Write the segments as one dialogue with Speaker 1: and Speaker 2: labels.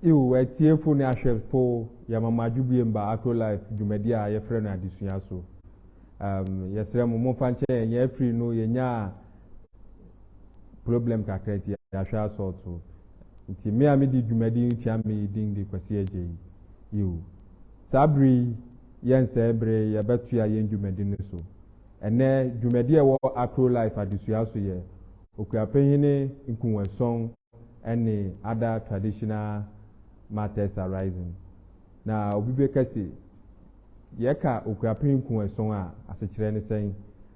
Speaker 1: Ew, atiefo ne ahwɛfo, yɛma mo adwobue mba Acro Life dwumadi a yɛfrɛ no adesua so. Um, yɛsrɛ mo, momfa nkyɛ yɛn, yɛn afiri no, yɛnyaa problem kakra nti yɛahwɛ asɔɔto. Nti me a medi dwumadi yi kyia me din de Kwasi Agyei. Ew, saa bere yi, yɛnsɛe bere, yɛbɛtoa yɛn dwumadi no so. Ɛnnɛ, dwumadi a ɛwɔ Acro Life adesua so yɛ Okuapehene Nkuwɛsɔn ne other traditional matters arising. Na obi bɛka se, yɛka Okuapehene Nkuwɛsɔn a, asekyerɛ ne sɛn?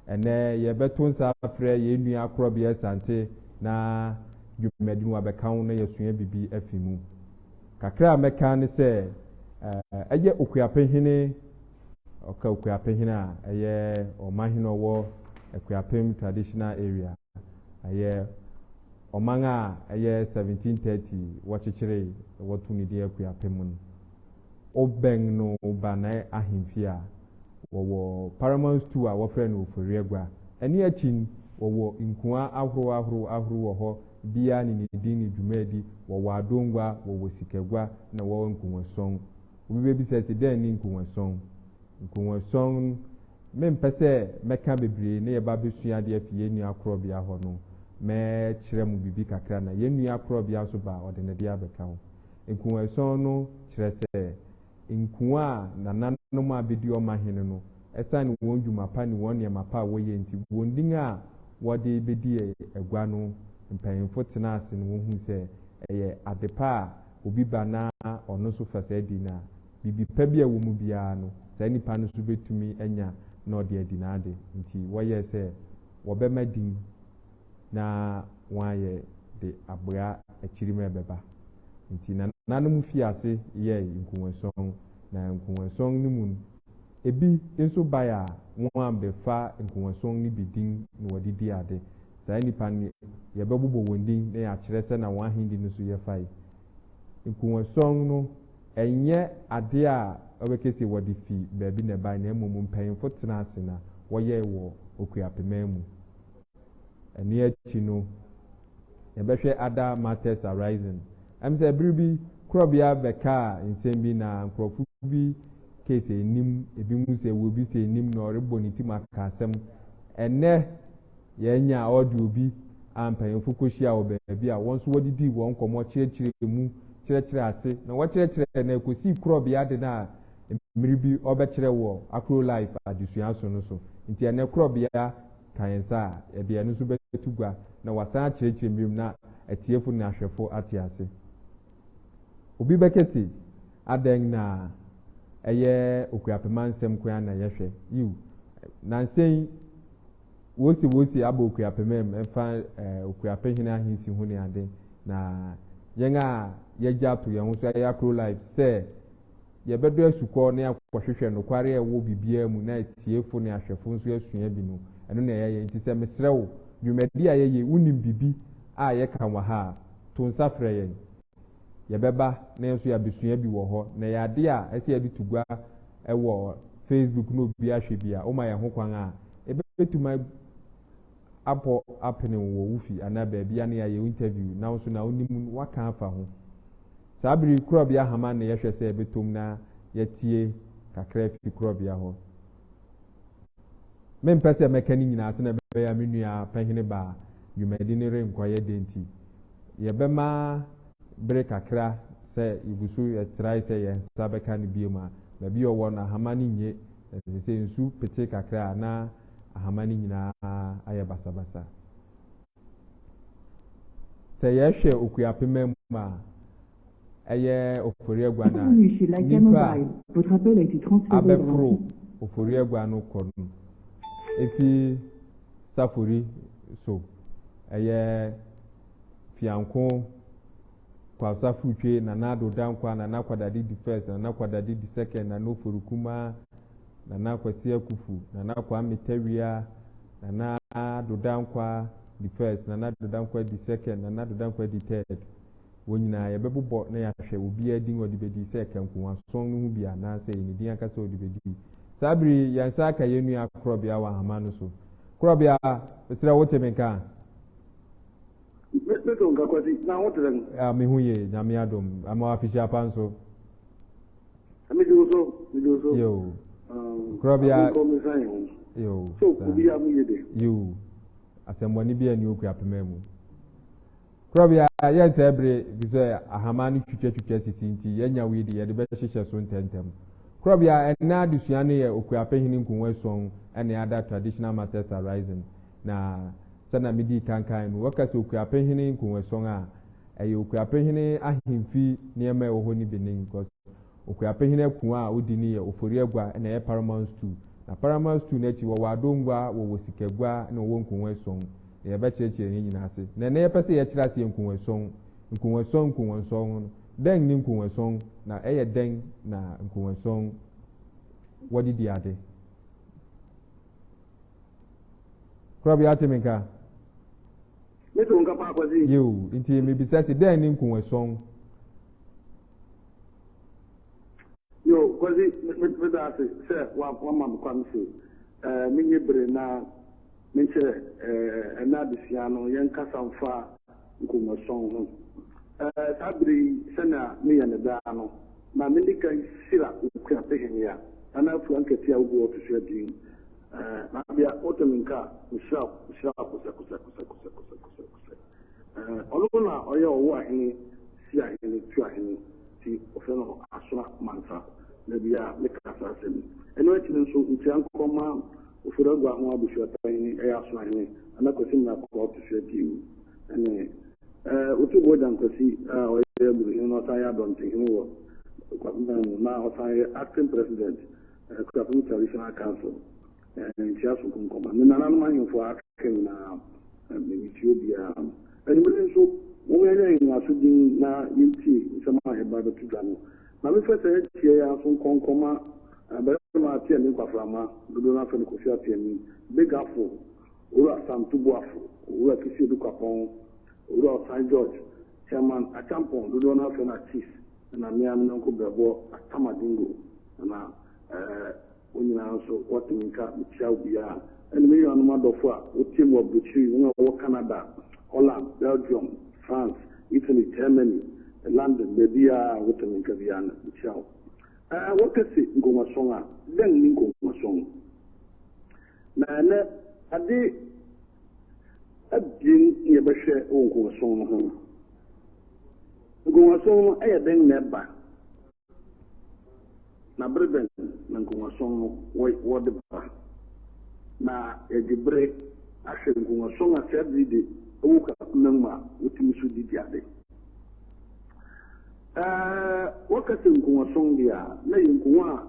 Speaker 1: Ɛnnɛ, yɛbɛto nsa afrɛ yɛn nua Korɔbea Asante na dwumadi no wabɛka ho na yɛasua biribi afi mu. Kakra a mɛka ne sɛ, ɛyɛ Okuapehene, ɔka Okuapehene a, ɛyɛ ɔmanhene a ɔwɔ Akuapem traditional area. Ɛyɛ ɔman a ɛyɛ 1730 wɔkyekyeree, wɔto ne din Akuapem no. Wobɛn no ba n'ahemfie a, wɔwɔ Paramount Stool a wɔfrɛ no Ofori-Agua. Ɛno akyi no, wɔwɔ nkuwa ahorow ahorow ahorow wɔ hɔ, biara ne ne din ne dwumadi. Wɔwɔ Adongua, wɔwɔ Sikagua, na wɔwɔ Nkuwasɔn. Obi bɛbisa sɛ, dɛn ne Nkuwasɔn? Nkuwasɔn, mempɛ sɛ mɛka bebree na yɛba abɛsua adeɛ afi yɛn nua Korɔbea hɔ no, mɛkyerɛ mo biribi kakra na yɛn nua Korɔbea nso ba a, ɔde ne deɛ abɛka ho. Nkuwasɔn no kyerɛ sɛ nkuwa a nananom a bedi ɔmahene no, esiane wɔn dwuma pa ne wɔn nneɛma pa a wɔyɛ nti, wɔn din a wɔde bedi agua no, mpanyimfo tena ase na wohu sɛ ɛyɛ ade pa a obi ba na ɔno nso fa saa din no a, biribi pa bi a ɛwɔ mu biara no, saa nipa no nso betumi anya na ɔde adi n'ade. Nti wɔyɛɛ sɛ wɔbɛma din na wɔayɛ de aboa akyirimma a ɛbɛba. Nti nananom fii ase yɛe nkuwasɔn, na nkuwasɔn no mu no, ebi nso bae a wɔabɛfa nkuwasɔn no bi din na wɔde di ade. Saa nnipa no, yɛbɛbobɔ wɔn din na yɛakyerɛ sɛnea wɔn ahenni no so yɛ fae. Nkuwasɔn no, ɛnyɛ ade a wɔbɛka sɛ wɔde fi baabi na ɛbae, na mmom mpanyimfo tenaa ase na wɔyɛe wɔ Okuapeman mu. Ɛno akyi no, yɛbɛhwɛ other matters arising. Ɛm sɛ bere bi Korɔbea bɛkaa nsɛm bi na nkurɔfo bi kee sɛ nnim, ebinom sɛ ɛwɔ bi sɛ nnim na ɔrebɔ ne tirim aka asɛm. Ɛnnɛ yɛanya audio bi a mpanyimfo kɔhyia wɔ baabi a wɔn nso wɔdidii wɔn nkɔmmɔ kyerɛkyerɛɛ mu, kyerɛkyerɛɛ ase, na wɔkyerɛkyerɛɛ na ɛkɔsii Korɔbea de no a mmere bi ɔbɛkyerɛ wɔ Akro Life adesua so no so. Nti ɛnnɛ Korɔbea ka yɛn nsa a, yɛde ɛno nso bɛto gua na wasan akyerɛkyerɛ mu bio na atiefo ne ahwɛfo ate ase. Obi bɛka se, Adɛn na ɛyɛ Okuapema nsɛm nko ara na yɛhwɛ? Yiw, nnansa yi wose wose aba Okuapema mu ɛfa eh, Okuapehene ahensi ho ne ade, na yɛn a yɛagye ato yɛn ho so ɛyɛ Akro Life sɛ Yɛbɛdɔ asukɔ na yɛakɔhwehwɛ nokware a ɛwɔ biribiara mu na atiefo ne ahwɛfo nso asua bi no, ɛno na yɛyɛ. Enti sɛ mesrɛ wo, dwumadi a yɛyɛ yi, wunim biribi a yɛka wɔ ha a, to nsa frɛ yɛn. Yɛbɛba na yɛn nso yɛabesua bi wɔ hɔ. Na ɛyɛ ade a ɛsɛ sɛ yɛde to gua wɔ Facebook na obiara hwɛ bi a, woma yɛn hokwan a, ebetumi abɔ apene wo wɔ wo fi anaa baabi a na yɛayɛ wo interview na wo nso na wonim no woaka afa ho. Saa bere yi korabea hama na yɛhwɛ sɛ ɛbɛtɔ mu na yɛatie kakra afi korɔbea hɔ. Mempɛ sɛ mɛka ne nyinaa sɛnea ɛbɛyɛ a me nua panyin ba a dwumadi no renkɔyɛ dɛ nti, yɛbɛma bere kakra sɛ yɛgu so yɛtrae sɛ yɛn nsa bɛka no bio a, baabi a ɔwɔ no ahama no nye. Ɛsɛ sɛ nsu pete kakra a na ahama no nyinaa ayɛ basabasa. Sɛ yɛhwɛ Okuapema mu a, ɛyɛ Ofori Agua no a,
Speaker 2: Bienvenue chez Laika
Speaker 1: nnipa a
Speaker 2: Mobile. Votre appel a été transféré vers un
Speaker 1: abɛforo Ofori Agua no kɔ no, efi Safori so, ɛyɛ Fianko, Kwasa Futwe, Nana Addo Dankwa, Nana Kwadade di first, Nana Kwadade di second, Nana Ofori Kumaa, Nana Kwasi Akufu, Nana Kwame Tawia, Nana Addo Dankwa di first, Nana Addo Dankwa di second, Nana Addo Dankwa di third. Wɔn nyinaa yɛbɛbobɔ na yɛahwɛ obiara din a ɔde bɛdi sɛ ɛka nkowason no ho bi anaasɛ ɛyɛ ne din ankasa a ɔde bɛdi. Saa bere yi, yɛn nsa aka yɛn nua Korɔbea wɔ ahama no so. Korɔbea, mesrɛ wo te me nka?
Speaker 3: Me me to nka Kwasi, na ho te dɛn?
Speaker 1: Ah, me ho ye, Nyame adom. Ama wo afehyia pa nso.
Speaker 3: Me gye wo so, me gye wo so.
Speaker 1: Yo.
Speaker 3: Um,
Speaker 1: Korɔbea.
Speaker 3: Afonkɔ me nsa yɛn ho.
Speaker 1: Yo.
Speaker 3: So, obi a mo ye de.
Speaker 1: Yo. Asɛmmɔne bi ani Okuapema mu. Korɔbea, yɛnsɛe bere efisɛ ahama no twitwatwitwa sisi nti, yɛanya wei de, yɛde bɛhyehyɛ so ntɛmntɛm. Korɔbea, ɛnnɛ adesua no yɛ Okuapehene Nkonwa Ason ne Other Traditional Matters Arising. Na sɛnea midii kan kae no, wɔka sɛ Okuapehene Nkonwa Ason a, ɛyɛ Okuapehene ahemfi nneɛma a ɛwɔ hɔ no bi nen, because Okuapehene akua a odi no yɛ Ofori Agua na ɛyɛ Paramount Stool. Na Paramount Stool no akyi, wɔwɔ Adongua, wɔwɔ Sikagua na wɔwɔ Nkonwa-Ason. Na yɛbɛkyerɛkyerɛ ne nyinaa ase. Na ɛnnɛ yɛpɛ sɛ yɛkyerɛ aseɛ Nkonwa-Ason. Nkonwa-Ason, Nkonwa-Nson no, dɛn ne Nkonwa-Ason, na ɛyɛ dɛn na Nkonwa-Ason wɔde di ade? Korabea ate me nka?
Speaker 3: Mete wo nka paa Kwasi.
Speaker 1: Yiw, nti mebisa se dɛn ne Nkonwa-Ason?
Speaker 3: Yo, Kwasi, meda ase sɛ woama me kwan se menye bere na menkyerɛ ɛnnɛ adesua no, yɛnkasa mfa nkonnwasɔn ho. Saa bere yi, sɛnea meyɛ no daa no, ma minni kan hyira Okuapehene a Nana Afua Nkɛtee a ogu ɔto so abien. Nabea, wote me nka a, mehyira wo, mehyira wo kosɛkosɛkosɛkosɛkosɛkosɛ. Ɔno na ɔyɛ ɔwo ahene, si ahene, tu ahene. Nti wɔfrɛ no Asona Mansa da bi a meka saa asɛm yi. Ɛno akyi no nso nkyia nkɔ ma Ofori Agua ho abusua panyin ɛyɛ Asona hene Nana Kwasi Mmerako a ɔto so abien ɛne Otuboɔ Gyan Kwasi a ɔyɛ Aburuhene na ɔsan yɛ Adɔntehene wɔ Kwapeman mu na ɔsan yɛ Acting President Akuapem Traditional Council. Nkyia sononko nkɔma me nananom ahemfo a aka nyinaa, metie obiara. Anwummere nso, momma yɛnyɛ yɛn aso dinn na yentie nsɛm a yɛba abɛto dwa no. Ma memfa saa nkyia yi ara nso nkɔ nkɔma barima Apiani Kwaframa, dodoɔ no ara frɛ no Kofi Apiani, Big Afo, Owura Sam Tubuafo, Owura Kisi Adu Kwapɔn, Owura Ɔsan George, Chairman Acheampong, dodoɔ no ara frɛ no Achis, ɛna me ara me yɔnko brɛboɔ Atama Dingo, na Wɔn nyinaa nso wɔte me nka, mekyia obiara. Ɛne me nuanom adɔfo a wotie me wɔ aburokyiri, wɔn a wɔwɔ Canada, Holland, Belgium, France, Italy, Germany, London, baabiara a wote me nka biara no, mekyia wo. Ɛɛ, wɔka se nkongua-sɔn a, dɛn ne nkongua-sɔn? Na ɛnnɛ, ade abien na yɛbɛhwɛ wɔ nkongua-sɔn no ho. Nkongua-sɔn no, ɛyɛ dɛn na ɛba? Na bere bɛn na nkongua-sɔn no wɔde ba? Na yɛgye bere ahwɛ nkongua-sɔn a saa bere yi de ɛwɔ Kuapem mu a wotumi so de di ade. Ɛɛ, wɔka sɛ nkongua-sɔn deɛ a, na ɛyɛ nkongua a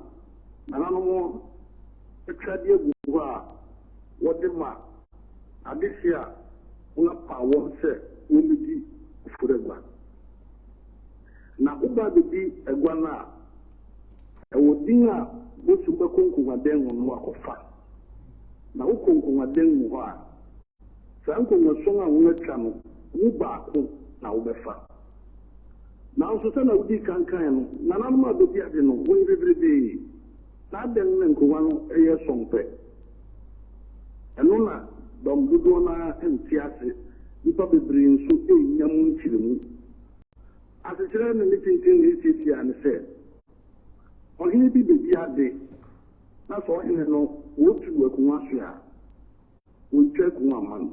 Speaker 3: nananom atwa de agu hɔ a wɔde ma adehye a wɔapaw wɔn sɛ wɔmmedi ofori agua. Na woba bedi agua no a, ɛwɔ din a bosu bɛkɔ nkongua-dan mu no akɔfa. Na wokɔ nkongua-dan mu hɔ a, saa nkongua-sɔn a wɔatwa no mu baako na wobɛfa. Nanso sɛnea wodii kan kae no, nananom a bedi ade no, wɔyɛ bebrebe. Na adɛn na nkongua no yɛ sɔn pɛ? Ɛno na dɔm dodoɔ no ara nte ase, nnipa bebree nso nnya mu nkyerɛmu. Asekyerɛ ne ne tenten ne ne tiatia ne sɛ, Ɔhene bi bedi ade, na sɛ ɔhene no wotu akongua so a, wontwa akongua mma no.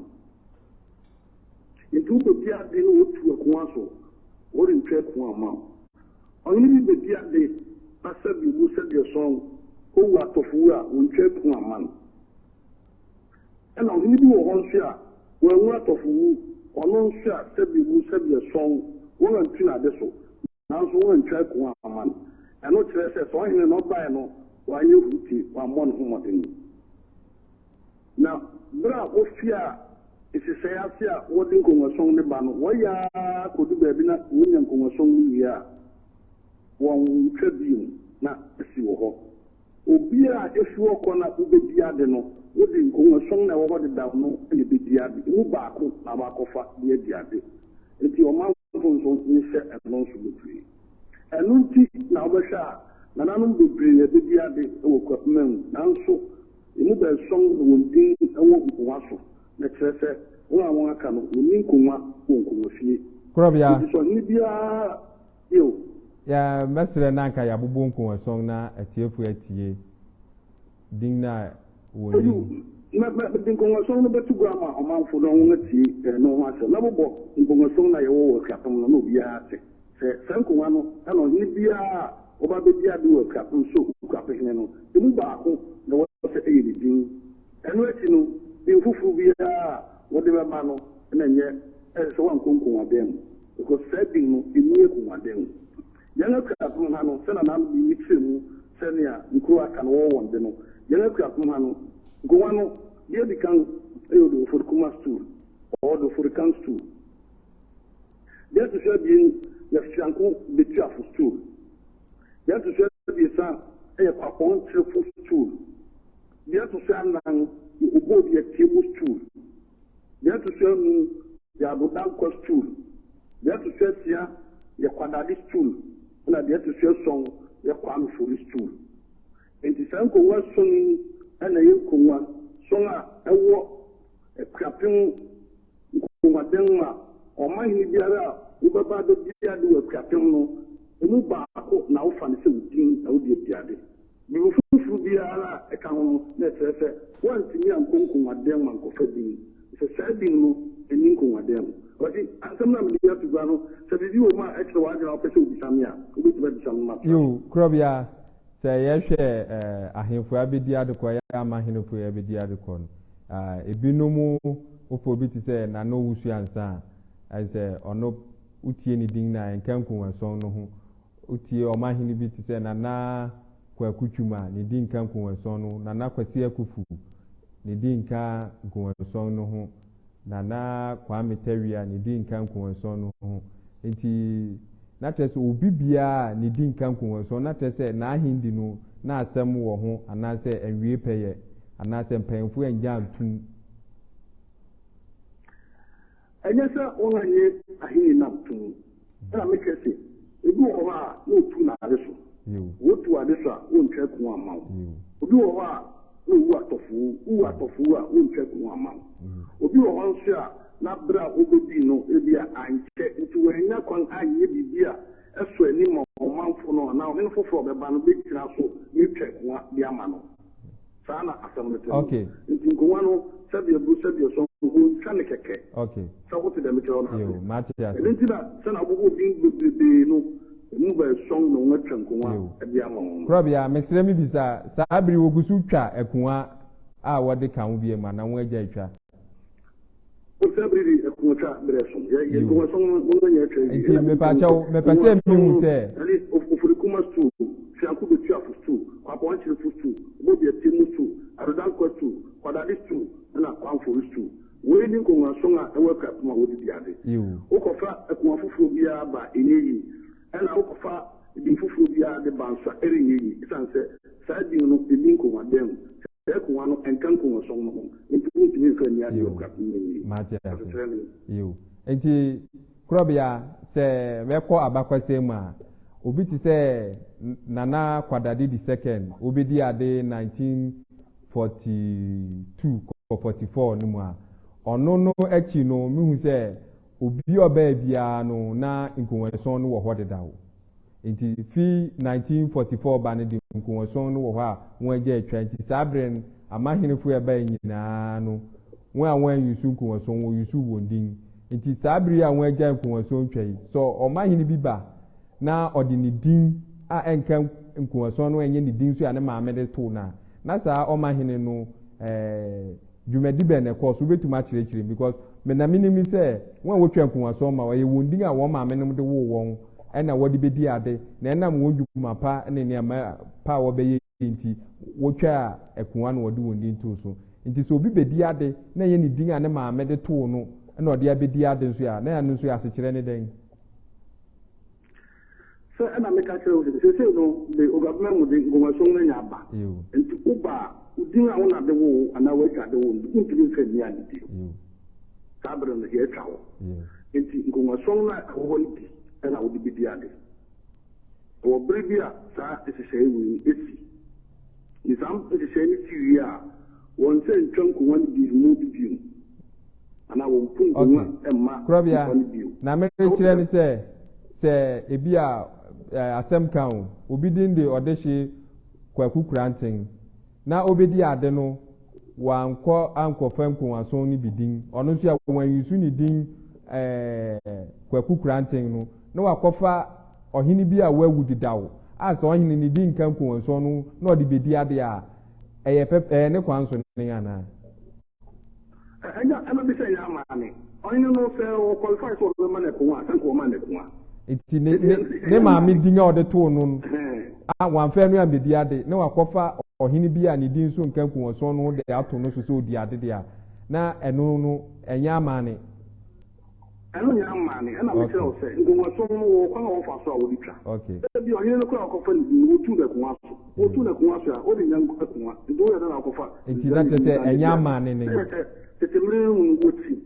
Speaker 3: Enti wobedi ade na wotu akongua so, wɔrentwa akongua mma wo. Ɔhene bi bedi ade na sɛbi obu sɛbi ɔsɔn, owu atɔfo wu a, wontwa akongua mma no. Ɛna ɔhene bi wɔ hɔ nso a, wanwu atɔfo wu, ɔno nso a sɛbi obu sɛbi ɔsɔn, wɔantu n'ade so. Nanso wɔantwa akuw amma no. Ɛno kyerɛ sɛ, sɛ ɔhene no bae no, wanyɛ huruti, wammɔ ne ho mmɔden. Na bere a wofii nhyehyɛe ase a wɔde nkongua-sɔn no ba no, wɔyɛ ara kodu baabi na wonya nkongua-sɔn no wie a, wɔntwa bio na asi wɔ hɔ. Obiara a efi hɔ kɔ na wobedi ade no, wode nkongua-sɔn na ɛwɔ hɔ dedaw no na ebedi ade. Emu baako na wɔakɔfa de adi ade. Enti ɔmanfo nso nhyɛ ɛno nso bebree. Ɛno nti na wobɛhwɛ a nananom bebree abedi ade wɔ Kuapema mu, nanso emu baason na wɔn din wɔ nkongua so, na kyerɛ sɛ wɔn a wɔaka no, wɔnni nkongua wɔ nkonguafie.
Speaker 1: Korɔbea.
Speaker 3: Enti sɛ ɔhene biara bio.
Speaker 1: Yɛ mɛsrɛ na anka yɛabobɔ nkonguasɔn na atiefo atie din no a wɔnnim.
Speaker 3: Yiw, mede nkɔnkɔnsɔn no bɛto gua ama ɔmanfo na wɔatie ɛno ho asɛm. Mɛbobɔ nkɔnkɔnsɔn a yɛwɔ wɔ Akuapem no na obiara ate. Sɛ saa nkongua no na ɔhene biara a ɔba abedi ade wɔ Akuapem so Okuapehene no, emu baako na ɛwɔ sɛ ɛyɛ ne din. Ɛno akyi no, din foforo biara a wode bɛba no na ɛnyɛ ɛsɛ sɛ wankɔ nkonguadan mu, because saa din no nni akonguadan mu. Yɛn Akuapem ha no, sɛnea na mekyerɛ mu sɛnea nkurow a aka no wɔwɔ wɔn de no, yɛn Akuapem ha no, nkongua no, deɛ edi kan yɛ Odofodkuma stool, or Odofodkan stool. Deɛ ɛto so abien yɛ Fianko Betuafo stool. Deɛ ɛto so abiɛsa yɛ Kwapɔn Kyerefo stool. Deɛ ɛto so anan yɛ Oboodiatiemu stool. Deɛ ɛto so anum yɛ Adodankwa stool. Deɛ ɛto so asia yɛ Kwadade stool ɛna deɛ ɛto so ason yɛ Kwame Fori stool. Enti saa nkongua ason yi na ɛyɛ nkongua son a ɛwɔ Akuapem nkonguadan mu a ɔmanhene biara a wobɛba abɛdi ade wɔ Akuapem no, emu baako na wofa no sɛ wo din na wode adi ade. Biribi foforo biara a ɛka ho no na ɛkyerɛ sɛ woantumi ankɔ nkonguadan mu ankɔfa din, efisɛ saa din no nni nkonguadan mu. Kwasi, asɛm no a mede ato gua no, sɛ biribi wɔ mu a ɛkyerɛ w'adwene a wopɛ sɛ wobisa me a, wobɛtumi abisa me ma matoa so.
Speaker 1: Yiw, Korɔbea, sɛ yɛhwɛ ahemfo a abedi ade kɔ, ɛyɛ ama ahenefo a abedi ade kɔ no, ebinom wofa obi te sɛ Nana Owusu Ansah a, ayɛ sɛ ɔno wotie ne din no a, ɛnka nkonguasɔn no ho. Wotie ɔmanhene bi te sɛ Nana Kwaku Twum a, ne din nka nkonguasɔn no ho, Nana Kwasi Akufu, ne din nka nkonguasɔn no ho, Nana Kwame Tawia, ne din nka nkonguasɔn no ho. Enti, na kyerɛ sɛ obi biara a ne din nka nkonguasɔn, na kyerɛ sɛ n'ahendi no, na asɛm wɔ ho anaasɛ ɛnwie pɛyɛ, anaasɛ mpanyimfo annya antom.
Speaker 3: Ɛnyɛ sɛ wɔannye ahenni no antom. Ɛna meka se, ebi wɔ hɔ a na otu n'ade so. Wotu ade so a, wontwa aku amma wo. Obi wɔ hɔ a na owu atɔfo, wowu atɔfo a, wontwa aku amma wo. Obi wɔ hɔ nso a na bere a wobedii no ebia ankyɛ nti wannya kwan anyɛ biribi a ɛsɔ ani ma ɔmanfo no anaa ɔhene foforo a ɔbɛba no begyina so de atwa akua de ama no. Saa na asɛm no te no. Nti nkongua no, sɛdeɛ ɛboro sɛdeɛ ɛsɔ no, wɔntwa no kɛkɛ. Sɛ wote deɛ mekyerɛ wo no ase. Ɛno nti na sɛnea wobobɔ din bebrebee no, emu baason na wɔatwa nkongua de ama wɔn no.
Speaker 1: Korɔbea, mesrɛ mebisa, saa bere yi wɔgu so twa akongua a wɔde ka ho biam anaa wɔagyae twa? Nti mepakyɛw mepɛ sɛ mihu sɛ.
Speaker 3: Oforikuma stool, Fianko Betuafo stool, Kwapɔn Kyerefo stool, Obobiatie stool, Adodankwa stool, Kwadade stool ɛna Kwanfori stool. Wei ne nkongua-son a ɛwɔ Akuapem a wɔde di ade. Wokɔfa akongua foforɔ biara ba a, ɛnyɛ yie. Ɛna wokɔfa din foforɔ biara de ba nso a, ɛrenyɛ yie ɛsiane sɛ saa din no ɛnni nkongua dan mu. Saa akongua no ɛnka nkongua-son no ho, enti wontumi mfa nni ade wɔ Akuapem mu nyɛ yie.
Speaker 1: Mate ase.
Speaker 3: Asekyerɛ ne.
Speaker 1: Yiw. Enti, Korɔbea, sɛ mɛkɔ abakwasɛm mu a, obi te sɛ Nana Kwadade the Second, obedi ade 1942 kɔ 44 no mu a, ɔno no akyi no, mihu sɛ obi a ɔbaa biara no, na nkongua-son no wɔ hɔ dedaw. Nti fi 1944 ba no de nkonwason no wɔ hɔ a wɔagya atwa. Nti saa berɛ no amahenefo a ɛbaeɛ nyinaa no, wɔn a wɔanyusu nkonwason wɔyusu wɔn din. Nti saa bere yi a wɔagya nkonwason twa yi, sɛ ɔmahene bi ba na ɔde ne din a ɛnka nkonwason no ɛnyɛ ne din so a ne maame de too no a, na saa ɔmahene no dwumadi bɛn na ɛkɔɔ so? Wobɛtumi akyerɛkyerɛ mu because me na menim ne sɛ wɔn a wɔtwa nkonwason ma ɔyɛ wɔn din a wɔn maame nom de woo wɔn ɛna wɔde bɛdi ade na ɛnam wɔn dwuma pa ne nneɛma pa a wɔbɛyɛ nti wɔtwa akonnwa na wɔde wɔn din too so. Nti sɛ obi bɛdi ade na ɛyɛ ne din a ne maame de too no ɛna ɔde abɛdi ade nso a, na ɛno nso yɛ asekyerɛ ne dɛn?
Speaker 3: Sɛ ɛna meka kyerɛ wo sɛ seesei no de Oguabena mu de nkonwason no anya aba. Nti woba a, wo din a wo na de woo wo anaa w'agya de woo no, wontumi mfa nni ade bio. Saa bere no yɛatwa hɔ. Nti nkonwason no a ɛwɔ hɔ no bi ɛna wode bɛdi ade. Ɛwɔ bere bi a saa nhyehyɛe wei no si. Nti saa nhyehyɛe no si wie a, wɔn nsa ntwa nkonnwa no bi mu bi bio. Anaa wɔmpu nkonnwa mma
Speaker 1: Korɔbea,
Speaker 3: nnipa no bio.
Speaker 1: na merekyerɛ ne sɛ, sɛ ebi a asɛm ka o, obi din de ɔdehye Kwaku Kuranten, na obedi ade no, wankɔ ankɔfa nkonwason no bi din, ɔno nso a wanyusu ne din Kwaku Kuranten no, na wakɔfa ɔhene bi a wawu dedaw, a sɛ ɔhene ne din nka nkonwason no na ɔde bedi ade a, ɛyɛ pɛ, ɛyɛ ne kwan so ne anaa?
Speaker 3: Ɛnyɛ, ɛno bi sɛ ɛnyɛ amanne. Ɔhene no sɛ ɔ qualify sɛ ɔbɛma no akuwa a, sɛ nka ɔma no akuwa.
Speaker 1: Nti ne ne ne maame din a ɔde too no no, a wamfa ɛno ambedi ade, na wakɔfa ɔhene bi a ne din nso nka nkuwɔsɔn no ho de ato no so sɛ odi ade deɛ a, na ɛno no ɛnyɛ amanne.
Speaker 3: Ɛno nyɛ amanne. Ɛna mekyerɛ wo sɛ, nkuwɔsɔn no wɔwɔ kwan a wɔfa so a wɔde twa. Ebia ɔhene no koraa a ɔkɔfa ne din no, wɔtuu no akuwa so. Wɔtuu no akuwa so a, ɔrennya akuwa. Nti woyɛ dɛn na wakɔfa
Speaker 1: Nti na kyerɛ sɛ ɛnyɛ amanne ne.
Speaker 3: Na kyerɛ sɛ tete mmere no mu no wɔti.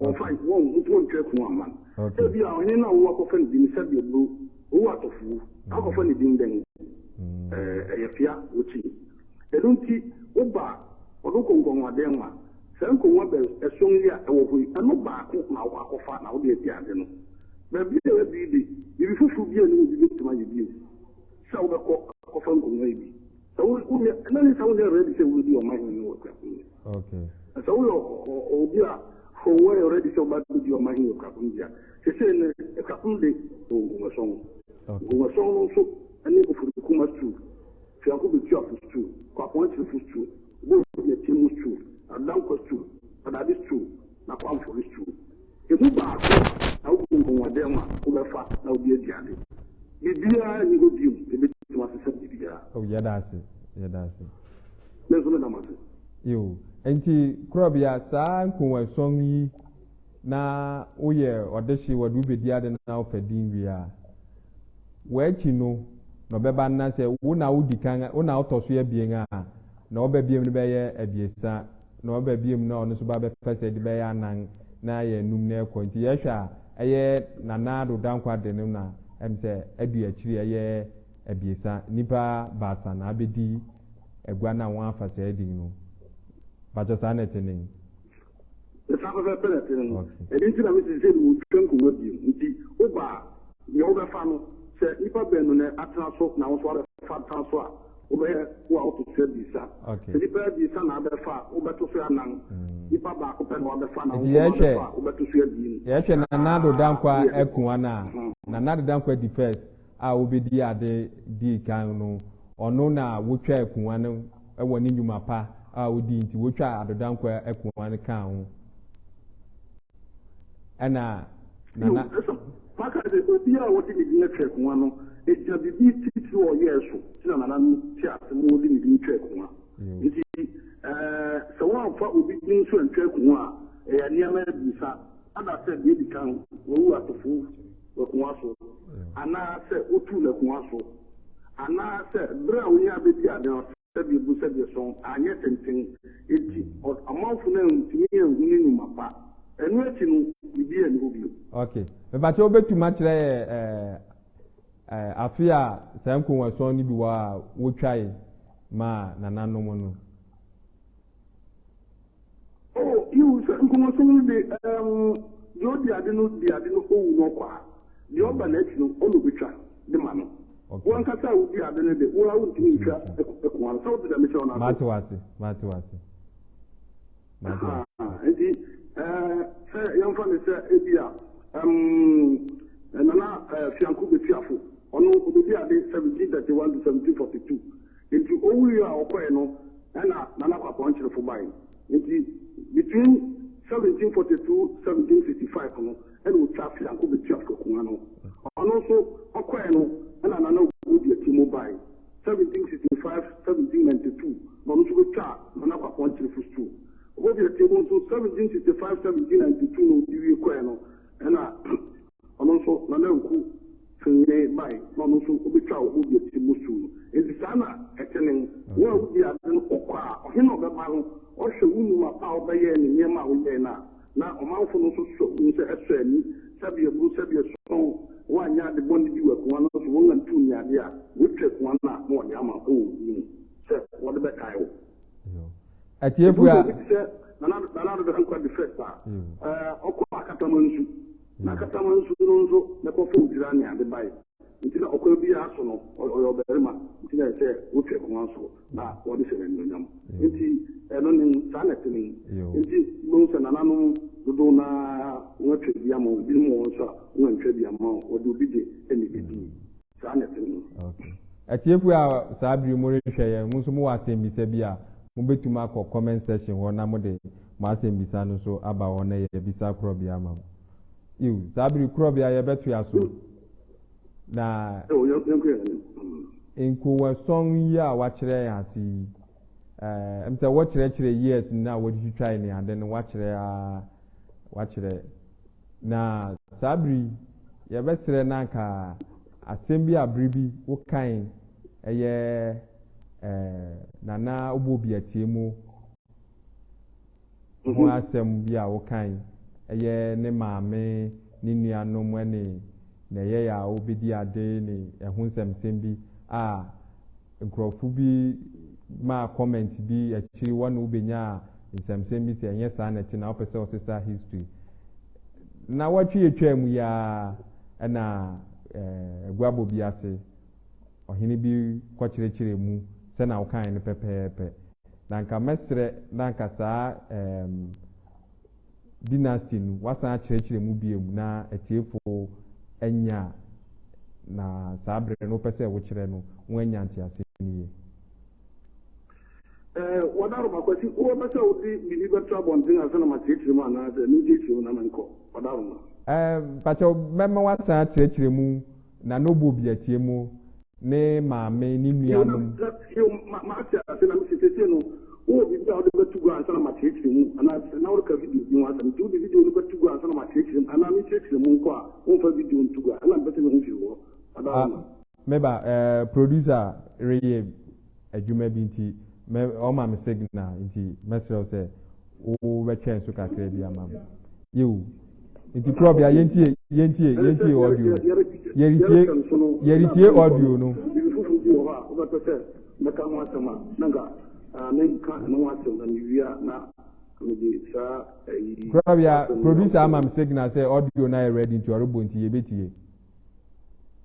Speaker 3: Wɔmfa wɔn nti wɔntwa akuwa mma no. Ebia ɔhene no a wo akɔfa ne din no sɛdeɛ oburu, owu atɔfowu, akɔfa ne din dɛn? Ɛyɛ fea, wɔkyi. Ɛno nti woba a, wɔde wo kɔ nkɔnwadan mu a, saa nkonnwa bɛn ason yi a ɛwɔ hɔ yi, ɛno baako na wokɔ akɔfa na wode adi ade no. Baabi a yɛadu yi de, biribi foforo biara nni hɔ a obi betumi ayɛ bio sɛ wobɛkɔ akɔfa nkonnwa yi bi. Sɛ wo wonyɛ na ne sɛ wonyɛ ready sɛ wobɛdi ɔman hene wɔ Akuapem deɛ. Na sɛ woyɛ obi a wɔyɛ ready sɛ wobɛdi ɔman hene wɔ Akuapem deɛ a, seesei no Akuapem de wɔ Nkongasɔn. Nkongasɔn no nso ne Oforikuma stool, Fianko Betuafo stool, Kwapɔn Akyirefo stool, Obohia Tiemu stool, Adankwa stool, Adade stool, na Kwamfori stool. Emu baako na wogu nkɔnwadan mu a wobɛfa na wode adi ade. Biribiara nni hɔ bio a ebetumi asesa biribiara.
Speaker 1: Oh, yɛda ase, yɛda ase.
Speaker 3: Me nso meda mo ase.
Speaker 1: Yo, enti Korɔbea, saa nkonwasɔn yi na woyɛ ɔdehye wɔde wo bedi ade na wofa din wie a, w'akyi no na ɔbɛba na sɛ wo na wodi kan, wo na wotɔ so abien a, na ɔba biom no bɛyɛ abiɛsa, na ɔba biom na ɔno nso ba bɛfa sɛ de bɛyɛ anan na ayɛ anum na ɛkɔ. Nti yɛhwɛ a, ɛyɛ Nana Addo Dankwa de no na ɛm sɛ adu akyiri ɛyɛ abiɛsa, nnipa baasa na abɛdi agua no a wɔafa saa din no. Mpakyɛ saa na ɛte nen?
Speaker 3: Saa pɛpɛɛpɛ na ɛte no. Ɛno nti na mese sɛ wɔtwa nkonnwa bio. Nti woba a, deɛ wobɛfa no, sɛ nnipa baanu na atena so na wo nso wabɛfa atena so a, wobɛyɛ wo a woto so abiɛsa. Sɛ nnipa abiɛsa na abɛfa a, wobɛto so anan. Nnipa baako pɛ na wabɛfa na wo nso wabɛfa a, wobɛto so abien.
Speaker 1: Yɛhwɛ Nana Addo Dankwa Akuah no a, Nana Addo Dankwa di first a wobɛdi ade dii kan no, ɔno na wotwa akua no wɔ ne nnwuma pa a ɔdii nti wotwa Addo Dankwa akua no kaa ho. Ɛna Nana.
Speaker 3: Maka sɛ obiara a wɔde ne din atwa akua no, ɛgyina biribi titiriw a ɔyɛɛ so nti na Nana no te ase ma wɔde ne din twa akua. Nti sɛ wɔamfa obi din nso antwa akua a, ɛyɛ nneɛma abiɛsa. Ada sɛ deɛ edi kan, wawu atofo wɔ akua so, anaasɛ wotuu no akua so, anaasɛ bere a onyaa bedi ade no, sɛdeɛ bu sɛdeɛ sɔn, anyɛ tenten, enti ɔmanfo no antumi anhu ne nnwuma pa. Ɛno akyi no, biribiara nni hɔ bio.
Speaker 1: Ok. Mepakyɛ wobɛtumi akyerɛ yɛ ɛɛ afe a saa nkonwasɔn no bi wɔ a wotwae maa nananom no?
Speaker 3: Oh, yiw, sɛ nkonwasɔn no de, ɛɛm, deɛ ɔdi ade no di ade no owu na ɔkɔ a, deɛ ɔba n'akyi no, ɔno na ɔbɛtwa. de ma no. Wo ankasa a wodi ade no de, wo ara wontumi ntwa akua no. Sɛ wote deɛ mekyerɛ wo no ase?
Speaker 1: Mate wo ase, mate wo ase. Mate wo ase.
Speaker 3: Nti, sɛ yɛmfa no sɛ ebi a Nana Fianko Betiafo, ɔno obedi ade 1731 to 1742. Nti owui a ɔkɔe no ɛna Nana Kwapɔn Kyerefo bae. Nti between 1742, 1765 no ɛna otwa Fianko Betiafo akua no. Ɔno nso ɔkɔe no ɛna Nana Oguo Atimu bae. 1765, 1792 na ɔno nso betwaa Nana Kwapɔn Kyerefo stool. Oguo Atimu nso 1765, 1792 na odi wie kɔe no ɛna ɔno nso Nana Nku Fenyene bae na ɔno nso obetwaa Oguo Atimu stool no. Nti saa na ɛte ne wo a wodi ade no wokɔ a ɔhene a ɔbɛba no ɔhwɛ wo nnwuma pa a wobɛyɛɛ ne nneɛma a woyɛe no a na ɔmanfo no nso sɔ hu sɛ ɛsɔ ani sɛbe aburu sɛbe ɛsɔn woanyɛ ade bɔne bi wɔ akongua no so wɔnantu nni ade a wotwa akongua no a na wɔde ama wɔ wo din mu sɛ wɔde bɛkae wo.
Speaker 1: Atiefo a
Speaker 3: Obi te sɛ Nana Nana Addo Dankwa the first a ɔkɔ Akatamansu na Akatamansu no nso na ɛkɔfa odwira ne ade bae. Nti na ɔkwan biara so no ɔyɛ ɔbarima nti na ɛsɛ wotwa akongua so na wɔde hyɛ no anuonyam. Nti ɛno ne saa na ɛte ne. Nti wobɛhu sɛ nananom dodow no ara wɔatwa bi ama wɔn, ebinom wɔ hɔ nso a wɔantwa bi ama wɔn, wɔde obi de na ebedii. Saa na ɛte ne.
Speaker 1: Okay. Atiefo a saa bere mu rehwɛ yɛn, mo nso mowɔ asɛmmisa bi a, mobɛtumi akɔ comment section hɔ na mode mo asɛmmisa no nso aba hɔ na yɛabisa korɔbea ama mo. Ew, saa bere korɔbea yɛbɛtoa so. Na nkowasɔn yi a wakyerɛ yɛn ase yi, ɛm sɛ wɔkyerɛkyerɛ years no a wɔde twitwae ne ade no wakyerɛ a wakyerɛ. Na saa bere yi yɛbɛsrɛ na anka asɛm bi a bere bi wokae ɛyɛ ɛɛ Nana Obuobi mu ho asɛm bi a wokae ɛyɛ ne maame ne nuanom ne na ɛyɛ a wobɛdi ade ne ɛho nsɛmsɛm bi a nkurɔfo bi maa comment bi akyiri wɔne wobɛnya nsɛmsɛm bi sɛ ɛnyɛ saa na ɛte na wopɛ sɛ ɔsesa history na wɔtwe yɛtwaa mu yi ara ɛna aguabɔ bi ase ɔhene bi kɔkyerɛkyerɛ mu sɛ na wokae no pɛpɛɛpɛ na nka mɛsrɛ na nka saa dynasty no wasan akyerɛkyerɛ mu bio na atiefo anya na saa berɛ no wopɛ sɛ wokyerɛ no wɔanya ntease no yie.
Speaker 3: Wadaroma Kwasi, wobɛpɛ sɛ wode biribi bɛto abɔnten ansa na makyerɛkyerɛ mu anaasɛ menkyerɛkyerɛ mu na menkɔ? Wadaroma.
Speaker 1: Mpakyɛw mɛma wasan akyerɛkyerɛ mu na na ɔbɔ obi atie mu ne maame ne nuanom.
Speaker 3: Mate ase na mese seesei no wowɔ biribi a wode bɛto gua ansa na makyerɛkyerɛ mu anaasɛ na woreka video bi ho asɛm nti wode video no bɛto gua ansa na makyerɛkyerɛ mu anaa menkyerɛkyerɛ mu nkɔ a womfa video nto gua ɛna mpɛ sɛ mehu firi hɔ. Wadaroma.
Speaker 1: Meba producer reyɛ adwuma bi nti ɔma me signal nti mɛsrɛ wo sɛ wobɛtwɛn so kakra bi ama me. Yewu. Nti kurɔbea yɛntie yɛntie yɛntie audio. Yɛretie yɛretie audio no.
Speaker 3: Biribi foforɔ bi wɔ hɔ a wobɛpɛ sɛ mɛka ho asɛm a na nka menka ɛno ho asɛm na mewie a na mede saa ayi.
Speaker 1: Kurɔbea producer ama me signal sɛ audio no ayɛ ready nti ɔrebɔ nti yɛbɛtie.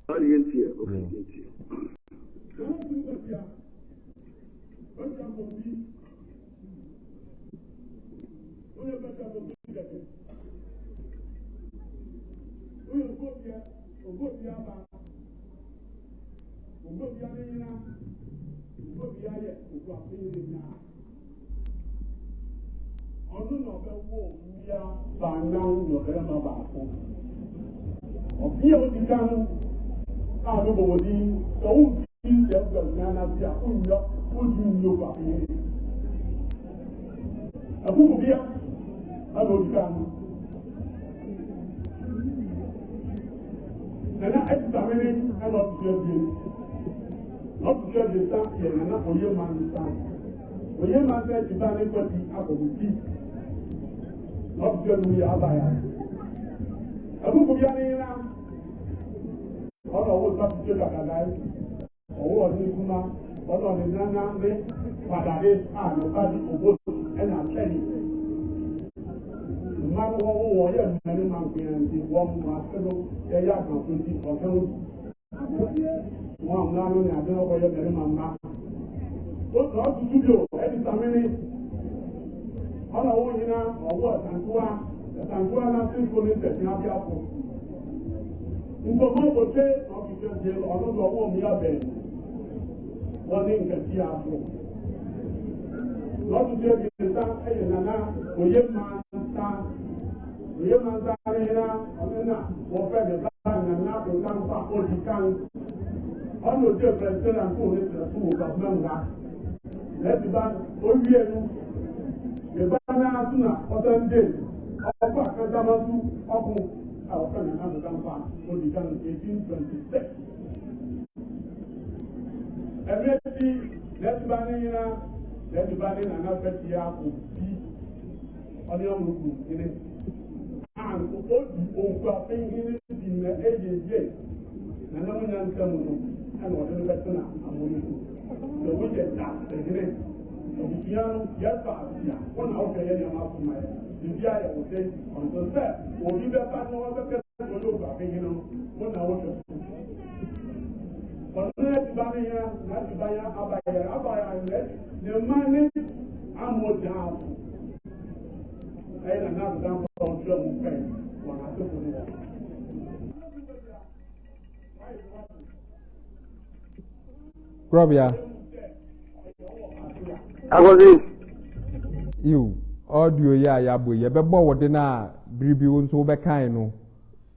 Speaker 3: Yɛntie, okay, yɛntie.
Speaker 4: Ɔno na ɔbɛwo mmea baanan na ɔbarima baako. Ɔbea a odi kan a mebɔ wɔ din sɛ womfi sɛ abusua no ase a wonnyɔ wontumi nni okuafo Akukubea ɛna odi kan. Nana Atisamene ɛna ɔte so abien. Na ɔte so abiɛsa yɛ Nana Oye Mansa. Oye Mansa akyiba ne kwati akɔmoti. Na ɔte so anum yɛ abaya. Akukubea ne nyina ɔna ɔwɔ nsa te so kakadae. Ɔwɔ ɔne kuma ɔna ɔne nana ne kwadade a ne ba de obo ɛna atwɛne. Mma no wɔwɔ wɔyɛ mmarima nkoa nti wɔn ase no yɛyɛ akanfo nti ɔka ho bi. Wɔn a mmara no ne ade no kɔyɛ mmarima mma. Wotu ɔto so bio ɛde samene. Ɔna wɔn nyinaa ɔwɔ ɛsantoa ɛsantoa n'asefo ne nsɛsɛn abiafo. Nkɔmɔ bɔtwe na ɔhwehwɛ bie ɔno deɛ ɔwɔ mmea bɛn wɔne nkɛseɛ afo. Na ɔto so abiɛnsa ɛyɛ nana oye mansa. Oye mansa ne hena ɔno na wɔfrɛ ne ba nana otamfa odi kan. Ɔno odi pɛnsɛn nko ne tena so wɔ kwabena mu ha. Na ɛti ba owie no ne ba naa so na ɔsan de ɔkɔ akadama so ɔko a wɔfrɛ nana otamfa odi kan 1826. Ɛberɛ bi n'atiba ne nyina n'atiba ne nana fɛtie akɔ bi ɔne ɔmo hene a nso odi okuafen hene bi na ɛyɛ yie na nam nyansa mu no ɛna ɔde no bɛtena amono so sɛ woyɛ da hene abusua no yɛfa asia wɔn na wɔhwɛ yɛ nneɛma so ma yɛ biribi ayɛ wɔ sɛ ɔnso sɛ obi bɛba na ɔbɛka sɛ ɔyɛ okuafen hene no wɔn na wɔhwɛ so ɔno n'atiba ne ya n'atiba ya abayɛ abayɛ ne ne mma ne amogyaafo ɛyɛ na n'adodan pa ɔtwa mu pɛn wɔn asefo ne wɔn.
Speaker 1: Kurɔbea.
Speaker 3: Akɔsi.
Speaker 1: Iw, audio yi a yɛabɔ yi, yɛbɛbɔ wo de no a bere bi wo nso wobɛkan no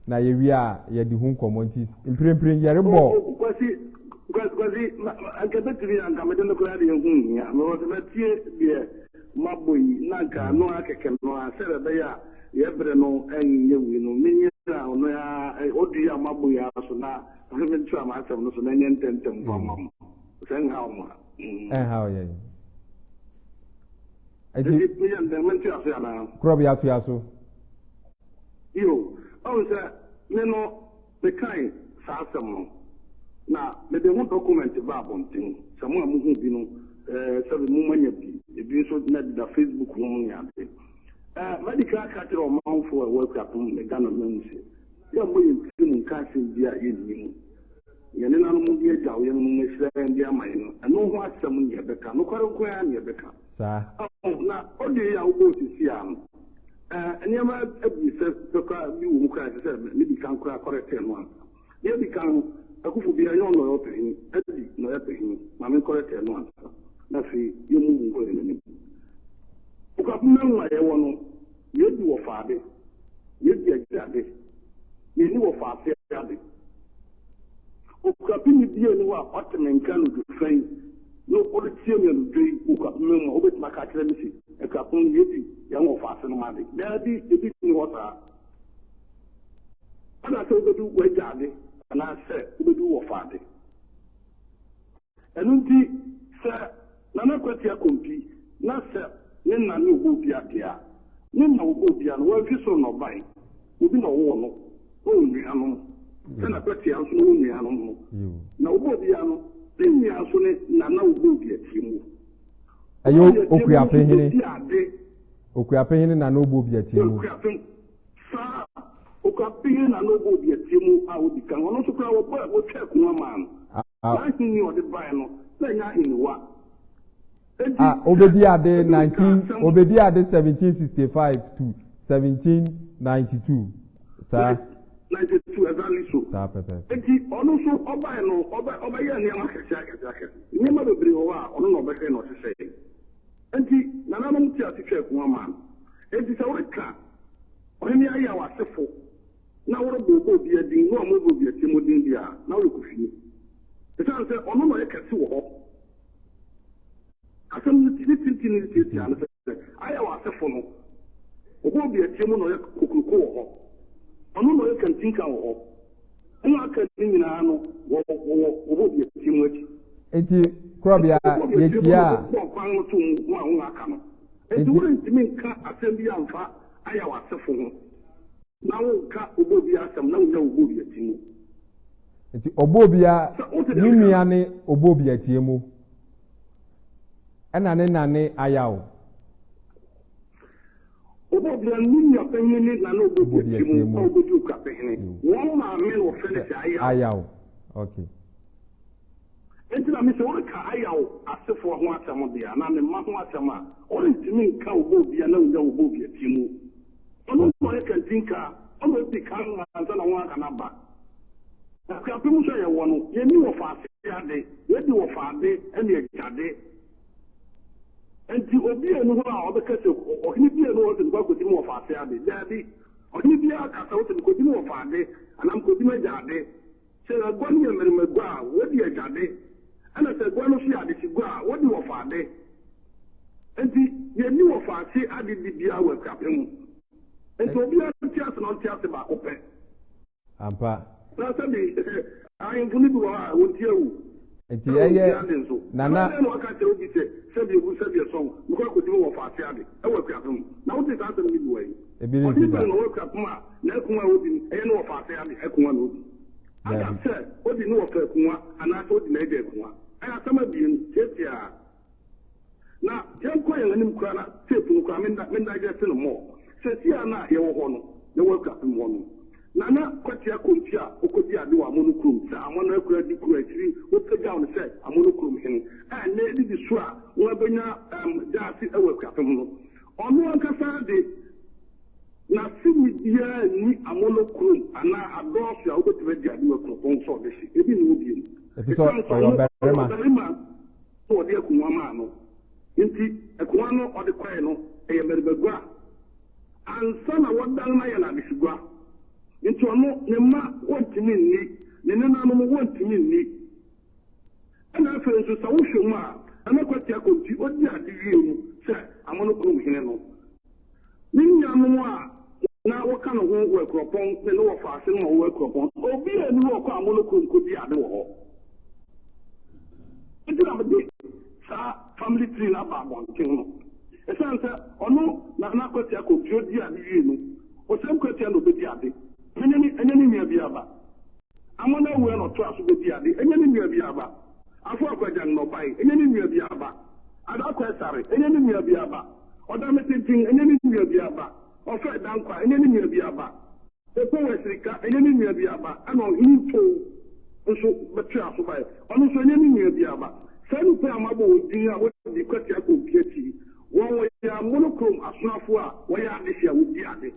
Speaker 1: na yɛwie a yɛde ho nkɔmmɔ nti mprempren yɛrebɔ.
Speaker 3: Oh, Kwasi, Kwasi, anka bɛtumi anka mede no koraa deɛ ho nhia. Mewɔ sɛ mɛtie deɛ mabɔ yi na anka no ara kɛkɛ no ara sɛ ɛbɛyɛ a yɛbrɛ no nyɛ wei no menyina ɔno ara ɔdu yi a mabɔ yi ara so na mentra m'asɛm no so na ɛnyɛ ntɛmntɛm mfa ma mo sɛ nhaw mo a.
Speaker 1: Ɛnhaw yɛn.
Speaker 3: Nti meyɛ ntɛm mente ase anaa?
Speaker 1: Korɔ bi atoa so.
Speaker 3: Yo, ɔhu sɛ me no mekae saa asɛm no na mede ho document baa abɔnten sɛ mo a mohu bi no eh, sɛbe mo manya bi, ebi nso na ɛdeda Facebook no ne ade. Eh, madi kan aka kyerɛ ɔmanfoɔ a ɛwɔ Akuapem ne Ghana man mu sɛ yɛmmɔ yɛn tirim nka asɛm bi a yɛnni mu. Yɛn nenanom de agyaw yɛn nom ahyira yɛn de ama yɛn no, ɛno ho asɛm ne yɛbɛka. Nokware nko ara ne yɛbɛka.
Speaker 1: Saa.
Speaker 3: Oh, na audio yi a wobɔɔ sisi a no, eh, nneɛma abiɛsa pɛ koraa bi wɔ mu koraa ɛsɛ sɛ medi kan koraa kɔrɛtɛɛ no ansa. Deɛ edi kan no, Akufo biara nyɛ ɔno na ɔyɛ ɔpanyin, Adi na ɔyɛ panyin. Ma menkɔrɛtɛɛ no ansa, na afei yɛmmu nkɔ yɛn anim. Okuapem mu a yɛwɔ no, yɛdi wɔfaade, yɛdi agyade, yɛnni wɔfaase ade. Okuapem biara nni hɔ a ɔte me nka anadwo fã yi na ɔretie me anadwo yi wɔ Okuapem mu a obetumi aka akyerɛ me se, Akuapem no, yɛdi yɛn wɔfaase nom ade. Daabi, ebi nni hɔ saa. Anaasɛ wobedi w'agya ade anaasɛ wobedi wo wɔfa ade. Ɛno nti, sɛ Nana Kwasi Akompi na sɛ ne na ne ɔbɔ obi adeɛ a, ne na ɔbɔ obi a no, wamfi soro na ɔbae. Obi na ɔwoo no, na ɔwɔ nuanom. Sɛ na Kwasi nso na ɔwɔ nuanom no. Na ɔbɔ obi a no, ne nua nso ne Nana ɔbɔ obi atie mu.
Speaker 1: Ɛyɛ Okuapehene. Okuapehene na na ɔbɔ obi atie mu.
Speaker 3: Okuapehene. Saa Okuapehene na na ɔbɔ obi atie mu a odi kan. Ɔno nso koraa wɔbɔ wɔtwa akonnwa maa no. N'ahenni a ɔde bae no, na ɛnyɛ ahenniwa.
Speaker 1: Ah, obedi ade 19 obedi ade 1765 to 1792. Saa.
Speaker 3: 92 exactly so.
Speaker 1: Saa pɛpɛɛpɛ.
Speaker 3: Enti ɔno nso ɔbae no ɔbɛ ɔbɛyɛ nneɛma akɛse akɛse akɛse. Nneɛma bebree wɔ hɔ a ɔno na ɔbɛhwɛ na ɔhyehyɛe. Enti nananom te ase twaa akonnwa maa no. Enti sɛ woreka ɔhene Ayaw asefo na worebɔ ɔbɔ obi din na wammɔ obi atirimɔden bi a, na woyɛ kofini. Esiane sɛ ɔno na ɔyɛ kɛse wɔ hɔ. Asɛm no ne tenten ne tiatia ne sɛ, Ayaw asefo no, ɔbɔ obi atia mu na ɔyɛ kokuroko wɔ hɔ. Ɔno na ɔyɛ kantinka wɔ hɔ. Wɔn a aka no nyinaa no, wɔwɔ wɔbɔ obi atia mu akyi.
Speaker 1: Enti, korɔbea, yɛtie a.
Speaker 3: Bɔ kwan no to mu ma wɔn a aka no. Enti worentumi nka asɛm bi amfa Ayaw asefo ho na wonka ɔbɔ obi asɛm na wonnya ɔbɔ obi atia mu.
Speaker 1: Nti ɔbɔ obia ne nua ne ɔbɔ obi atie mu ɛna ne na ne ayaw.
Speaker 3: Ɔbɔ obia ne nua panyin ne na ne ɔbɔ obi atie mu a ɔbɛdi okuapehene. Wɔn maame na wɔfrɛ no sɛ ayaw.
Speaker 1: Ayaw. Okay.
Speaker 3: Enti na mise woreka Ayaw asefoɔ ho asɛm deɛ anaa ne mma ho asɛm a, ɔrentumi nka Obobia na ɔnnya Obobia ti mu. Ɔno na ɔyɛ kantinka, ɔna ɔdi kan ansa na wɔn aka no aba. Na Akuapem nso a yɛwɔ no, yɛnni wɔfaase ade, yɛdi wɔfaade ne agyade. Enti obiara nni hɔ a ɔbɛka sɛ ɔhene biara nni hɔ a ɔsɛ mekɔ akɔdi me wɔfaase ade. Daabi, ɔhene biara ka sɛ wosɛ mekɔdi me wɔfaade anaa mekɔdi m'agya ade. Sɛ agua no yɛ mmarimagua a, wodi agyade, ɛnna sɛ agua no nso yɛ adehyegua a, wodi wɔfaade. Enti yenni wɔfaase adedi biara wɔ Akuapem. Enti obiara nte ase na ɔnte ase baako pɛ.
Speaker 1: Ampa.
Speaker 3: Na sɛbi ahemfo no bi wɔ hɔ a, wɔn ti awu.
Speaker 1: Enti ɛyɛ Nana.
Speaker 3: Ɛbɛyɛ dɛn na wɔaka akyerɛ obi sɛ, sɛbi obu, sɛbi ɛsɔn, mekɔ akodi me wɔfaase ade wɔ Akuapem? Na wote saa asɛm no bi wɔ he?
Speaker 1: Ebi rensi
Speaker 3: Ɔhene
Speaker 1: da.
Speaker 3: bɛn na ɔwɔ Akuapem a n'akumaa a odi no, ɛyɛ ne wɔfaase ade akumaa na odi? Ada
Speaker 1: Daabi.
Speaker 3: sɛ odi ne wɔfa akumaa anaasɛ odi n'agya akumaa. Ɛyɛ asɛm abien, tiatiaa. Na yɛnkɔ yɛn anim koraa na tape no koraa, me digest no more. Seesei ara no a yɛwɔ hɔ no, yɛwɔ Akuapem hɔ no, Nana Kwati Akonti a ɔkɔdii ade wɔ Amono kurom sɛ Amono akura di kuro akyiri wɔpagyaw no sɛ Amono kurom hene a ɛnnɛ ɛdidi so a wɔabɛnya um, gyaase wɔ Akuapem no, Ɔno ankasa de, n'aseni biara nni Amono kurom anaa adɔɔso a wobetumi adi ade wɔ kuropɔn sɛ ɔdehye. Ebi nni hɔ bio.
Speaker 1: Efisɛ
Speaker 3: Esiane sɛ
Speaker 1: ɔyɛ
Speaker 3: ɔno ɔyɛ
Speaker 1: ɔbarima.
Speaker 3: ɔbarima na wɔde akongua maa no nti, akongua no ɔde kɔe no, ɛyɛ mmarimagua ansa na wɔdan no ayɛ no adehyegua. Nti ɔno, ne mma wɔntumi nni, ne nenanom wɔntumi nni. Ɛna afei nso sɛ wohwɛ mu a, Nana Kwasi Akonti ɔdii ade wiee no sɛ Amono kurom hene no, ne nuanom a na wɔka ne ho wɔ Akuropɔn ne ne wɔfaase nom a wɔwɔ Akuropɔn, obiara nni hɔ a ɔkɔɔ Amono kurom kɔdii ade wɔ hɔ. Enti na mede saa family tree no aba abɔnten no. Ɛsiane sɛ ɔno Nana Kwasi Akonti ɔdii ade wiee no, Osei Kwatia na ɔbɛdii ade, ɛnyɛ ne nua biara ba. Amon awuɛ na ɔtoaa so bɛdii ade, ɛnyɛ ne nua biara ba. Afo Akwagyan na ɔbae, ɛnyɛ ne nua biara ba. Adakɔ Ɛsare, ɛnyɛ ne nua biara ba. Ɔdame Tenten, ɛnyɛ ne nua biara ba. Ɔfɛ Dankwa, ɛnyɛ ne nua biara ba. Opow Asirika, ɛnyɛ ne nua biara ba. Ɛna Ɔhene Ntow nso bɛtoaa so bae, ɔno nso ɛnyɛ ne nua biara ba. Saa nnipa yi a mabɔ wɔn din a wɔdi Kwasi Akompi akyi yi, wɔn wɔyɛ Amono kurom asonafoɔ a wɔyɛ adehye a wɔdi ade.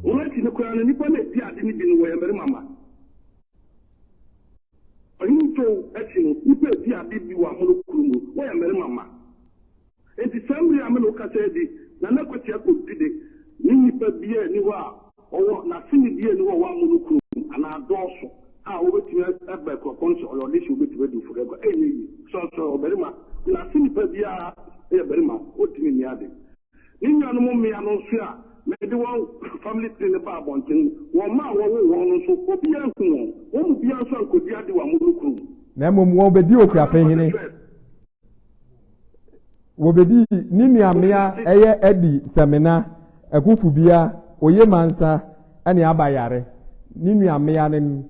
Speaker 3: Wɔn akyi no koraa no, nnipa no a edi ade no bi no, wɔyɛ mmarima mma. Ɔhene Tow akyi no, nnipa a edi ade bi wɔ Amono kurom no, wɔyɛ mmarima mma. Enti saa mmere a me ne wo kasa yi de, Nana Kwasi Akonti de, ne nipa biara nni hɔ a ɔwɔ, n'aseni biara nni hɔ a ɔwɔ Amono kurom anaa adɔɔso a obetumi aba akuropɔn sɛ ɔyɛ ɔdehye a obetumi adi ofori agua. Ɛnyɛ yiye. Sɛ ɔsɛ ɔbarima, n'aseni pa biara yɛ barima, ontumi nni ade. Ne nuanom mmea no nso a mede wɔn family tree no baa abɔnten no, wɔn mma a wɔwoo wɔn no nso, obiara anhu wɔn. Wɔn mu biara nso ankodi ade wɔ amono kurom.
Speaker 1: Na mmom wɔbɛdi okuapɛhene. Wɔbɛdi ne nua mmea ɛyɛ Adi Samina, Akufubia, Oye Mansa ne Aba Yare. Ne nua mmea no.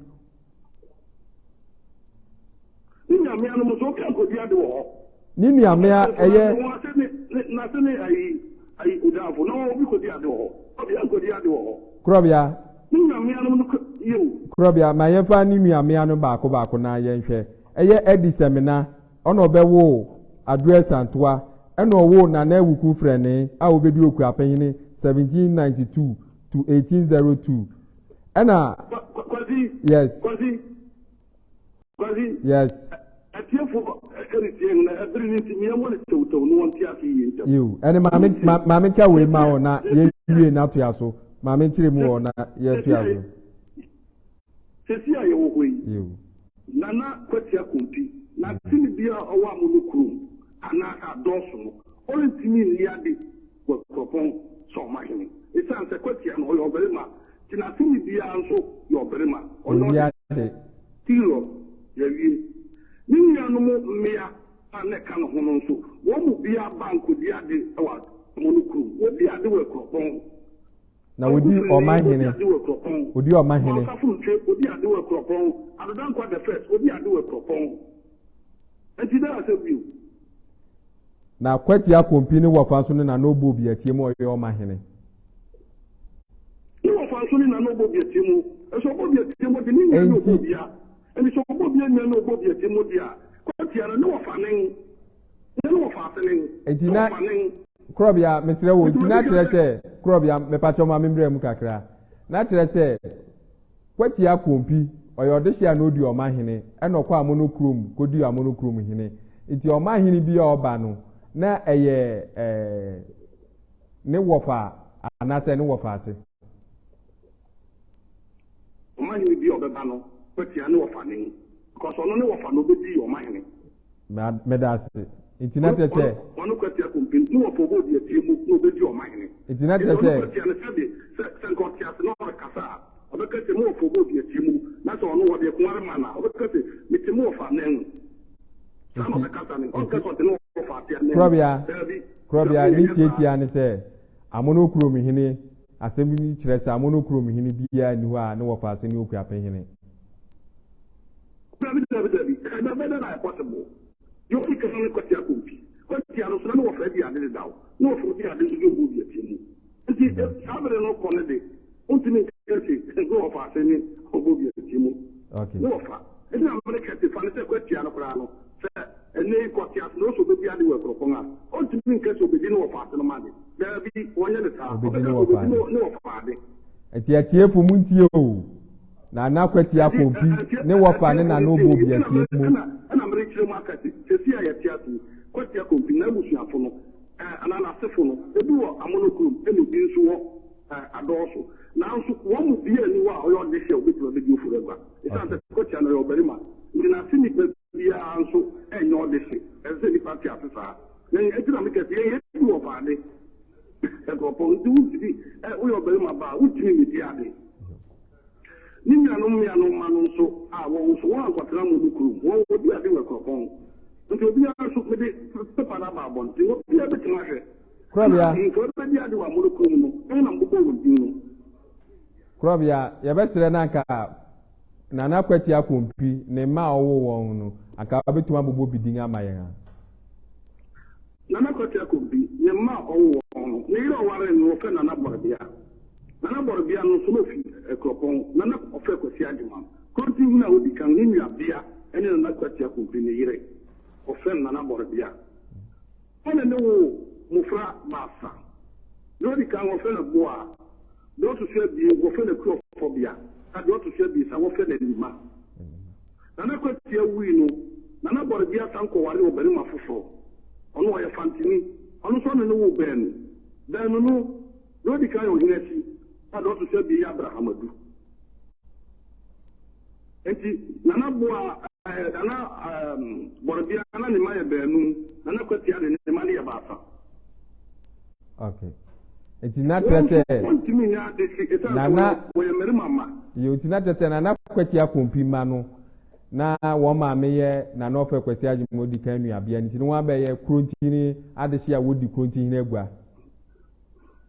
Speaker 3: Ne nuammea no nso, obi ankodi ade wɔ hɔ.
Speaker 1: Ne nuammea ɛyɛ.
Speaker 3: N'ase ne ayi ayi Odaafo na obi kodi ade wɔ hɔ. Obi ankodi ade wɔ hɔ.
Speaker 1: Korɔbea.
Speaker 3: Ne nuammea no no yiw.
Speaker 1: Korɔbea, ma yɛmfa ne nuammea no baako baako na yɛnhwɛ. Ɛyɛ Adi Sɛmina, ɔna ɔbɛwoo Adwoa Asantoa, ɛna ɔwoo Nana Awuku Frɛnee a obedi Okuapehene 1792 to 1802. Ɛna.
Speaker 3: Kwasi.
Speaker 1: Yes.
Speaker 3: Kwasi. Kwasi.
Speaker 1: Yes.
Speaker 3: Atiefo retie na ɛbere no nti mmea mmɔ no tɛwtɛw na wɔnte ase yie ntɛm.
Speaker 1: Yiw, ɛne maame ma maame nka wei ma wo na yɛnwie na atoa so. Maame nkyerɛ mu wɔ na yɛntoa so.
Speaker 3: Sɛsi a yɛwɔ hɔ yi,
Speaker 1: Yiw.
Speaker 3: Nana Kwasi Akompi, n'aseni biara a ɔwɔ Amono kurom anaasɛ adɔɔso no, ɔrentumi nni ade wɔ kuropɔn sɛ ɔmahene. Esiane sɛ Kwatia no, ɔyɛ ɔbarima nti, n'aseni biara nso yɛ ɔbarima. Ɔnyɛ
Speaker 1: Ɔnni
Speaker 3: ɔde.
Speaker 1: ade.
Speaker 3: Period. Yɛawie. Ne nuanom mmea a na ɛka ne ho no nso, wɔn mu biara ba nkodi ade wɔ Amono kurom. Wodi ade wɔ Akuropɔn.
Speaker 1: Na wodi
Speaker 3: Ɔkofoni,
Speaker 1: ɔmahene.
Speaker 3: odi ade wɔ Akuropɔn.
Speaker 1: Odi ɔmahene.
Speaker 3: Ɔsafo Ntwe, odi ade wɔ Akuropɔn. Adodankwa the first, odi ade wɔ Akuropɔn. Enti dɛn asɛm bio?
Speaker 1: Na Kwati Akompi ne wɔfa nso ne Nana Obo Obiatie mu ɔyɛ ɔmahene.
Speaker 3: Ne wɔfa nso ne Nana Obo Obiatie mu. Nso Obo Obiatie mu de ne nua ne
Speaker 1: Enti
Speaker 3: Obo Obia. Ɛnti sɛ ɔbɔ bi anua na ɔbɔ bi ati mu deɛ a, Kwatia no ne wɔfa nen, ne ne wɔfa ase nen,
Speaker 1: Nti
Speaker 3: ne
Speaker 1: na
Speaker 3: wɔfa nen.
Speaker 1: Korɔbea, mesrɛ wo,
Speaker 3: Nti
Speaker 1: nti na
Speaker 3: madi
Speaker 1: kyerɛ
Speaker 3: kan
Speaker 1: sɛ, Korɔbea, mepakyɛw ma membrɛ mu kakra. Na kyerɛ sɛ, Kwatia Kompi, ɔyɛ ɔdehye a na odi ɔmahene, ɛna ɔkɔ Amono kurom kɔdii Amono kurom hene. Nti ɔmahene bi a ɔba no, na ɛyɛ ɛɛ ne wɔfa anaasɛ ne wɔfa ase.
Speaker 3: Ɔmahene bi a ɔbɛba no, Kwatia ne wɔfa nen, because ɔno ne wɔfa na ɔbɛdii ɔmahene.
Speaker 1: Meda ase. Nti na kyerɛ sɛ.
Speaker 3: Ɔno Kwatia Kompi ne wɔfa ɔbɔ obi atie mu na ɔbɛdi ɔmahene.
Speaker 1: Nti na
Speaker 3: Nti
Speaker 1: kyerɛ
Speaker 3: ɔno
Speaker 1: sɛ.
Speaker 3: Kwatia no sɛbe sɛ sɛ nka ɔte ase na ɔrekasa a, ɔbɛka sɛ me wɔfa ɔbɔ obi atie mu, na sɛ ɔno wɔde ɛko ara ma no a, ɔbɛka sɛ mete me wɔfa anan mu. Saa na
Speaker 1: Nti
Speaker 3: ɔbɛkasa no, ɔnka
Speaker 1: nti
Speaker 3: sɛ ɔte ne wɔfa ase anan mu.
Speaker 1: Korɔbea,
Speaker 3: Daabi,
Speaker 1: Korɔbea,
Speaker 3: Kuapem
Speaker 1: ne
Speaker 3: yɛnyɛ saa.
Speaker 1: tiatia ne sɛ Amono kurom hene, asɛm yi kyerɛ sɛ Amono kurom hene biara nni hɔ a ne wɔfa ase ne Okuapem hene.
Speaker 3: Dabi, dabi, dabi, ɛbɛyɛ dɛn ayɛ possible? Deɛ ɔdi kan ne Kwasi Akompi. Kwasi ano nso na ne wɔfa adi ade dedaw. Na wɔfa odi ade nso de ɔbɔ obi atia mu. Nti saa bere no kɔ no de, wontumi nka se ne wɔfa ase ne ɔbɔ obi atia mu. Ne wɔfa. Nti na mereka se fa no sɛ Kwasi ano koraa no, sɛ ɛnnɛ yi Kwasi ase na ɔsɛ ɔbɛdi ade wɔ Akuropɔn a, ɔntumi nka se ɔbɛdi ne wɔfa ase nom ade. Daabi, wɔnyɛ no saa.
Speaker 1: Ɔbɛdi
Speaker 3: Ɔbɛka
Speaker 1: ne
Speaker 3: sɛ
Speaker 1: wɔfa
Speaker 3: ɔbɛdi
Speaker 1: ade.
Speaker 3: ne wɔfa ade.
Speaker 1: Nti atiefo muntie o, Nana Kwati Akompi ne wɔfa ne Nana Obobi atie mu.
Speaker 3: Ɛna merekyerɛ mu aka se, seesei a yɛte ase yi, Kwati Akompi n'abusuafo no, anaa n'asefo no, ebi wɔ Amono kurom ɛna ebi nso wɔ Adɔɔso. Nanso wɔn mu biara nni hɔ a ɔyɛ ɔdehye a obetumi abedi Ofori agua. Esiane sɛ Kwati ano ɔyɛ ɔbarima nti, n'ase nnipa biara nso nyɛ ɔdehye. Ɛsɛ sɛ nnipa te ase saa. Yɛn, enti na meka se, yɛn yɛn bi wɔ faade. Nkurɔfoɔ nti wontumi ɛ woyɛ ɔbarima ba a wontumi mmedi ade. Ne nuanom mmea no mma no nso a wɔn nso wɔn ankɔtena mo no kurom wɔn wɔdi ade wɔ akuropɔn nti obiara nso mede pepa no aba abɔnten obiara bɛtumi ahwɛ.
Speaker 1: Korɔbea.
Speaker 3: Ɛna ahemfo ɛbɛdi ade wɔ amono kurom no ɛna na mbobɔ wɔn din no.
Speaker 1: Korɔbea, yɛbɛsrɛ na anka Nana Kwati Akompi ne mma a ɔwoo wɔn no anka wobɛtumi abobɔ bi din ama yɛn a.
Speaker 3: Nana Kwati Akompi, ne mma a ɔwoo wɔn no, ne yere a ɔwaree no, wɔfrɛ no Nana Bɔrebea. Nana Bɔrebea no nso, na ofi Akuropɔn, na na wɔfrɛ Kwasi Agyemang. Kurontihene a odi kan, ne nuabea ne Nana Kwati Akompi ne yere. Wɔfrɛ no Nana Bɔrebea. Ɔne no woo mmofra baasa. Deɛ odi kan, wɔfrɛ no Boaa. Deɛ ɔto so abien, wɔfrɛ no Akuafɔbea, na deɛ ɔto so abiɛsa, wɔfrɛ no Anima. Nana Kwatia wui no, Nana Bɔrebea san kɔwaree ɔbarima foforɔ. Ɔno ɔyɛ Fantini. Ɔno nso ɔne no woo baanu. Baanu no, deɛ ɔdi kan yɛ Ɔhene Akyi, na deɛ ɔto so abien yɛ Abraham Adu. Enti Nana Boa, eh, Nana eh, Bɔrebea na ne mma yɛ baanum, Nana Kwatia de ne mma no yɛ baasa.
Speaker 1: Okay. Nti na kyerɛ sɛ.
Speaker 3: Wɔntumi nyɛ ade si esan sɛ wɔyɛ mmarima mma.
Speaker 1: Yo, nti na kyerɛ sɛ Nana Kwati Akompi mma no na wɔn maame yɛ Nana Ɔfɛ Kwasi Agyemang odi kan nuabea no nti no wɔn abɛyɛ Kurontihene adehye a wɔdi Kurontihene agua.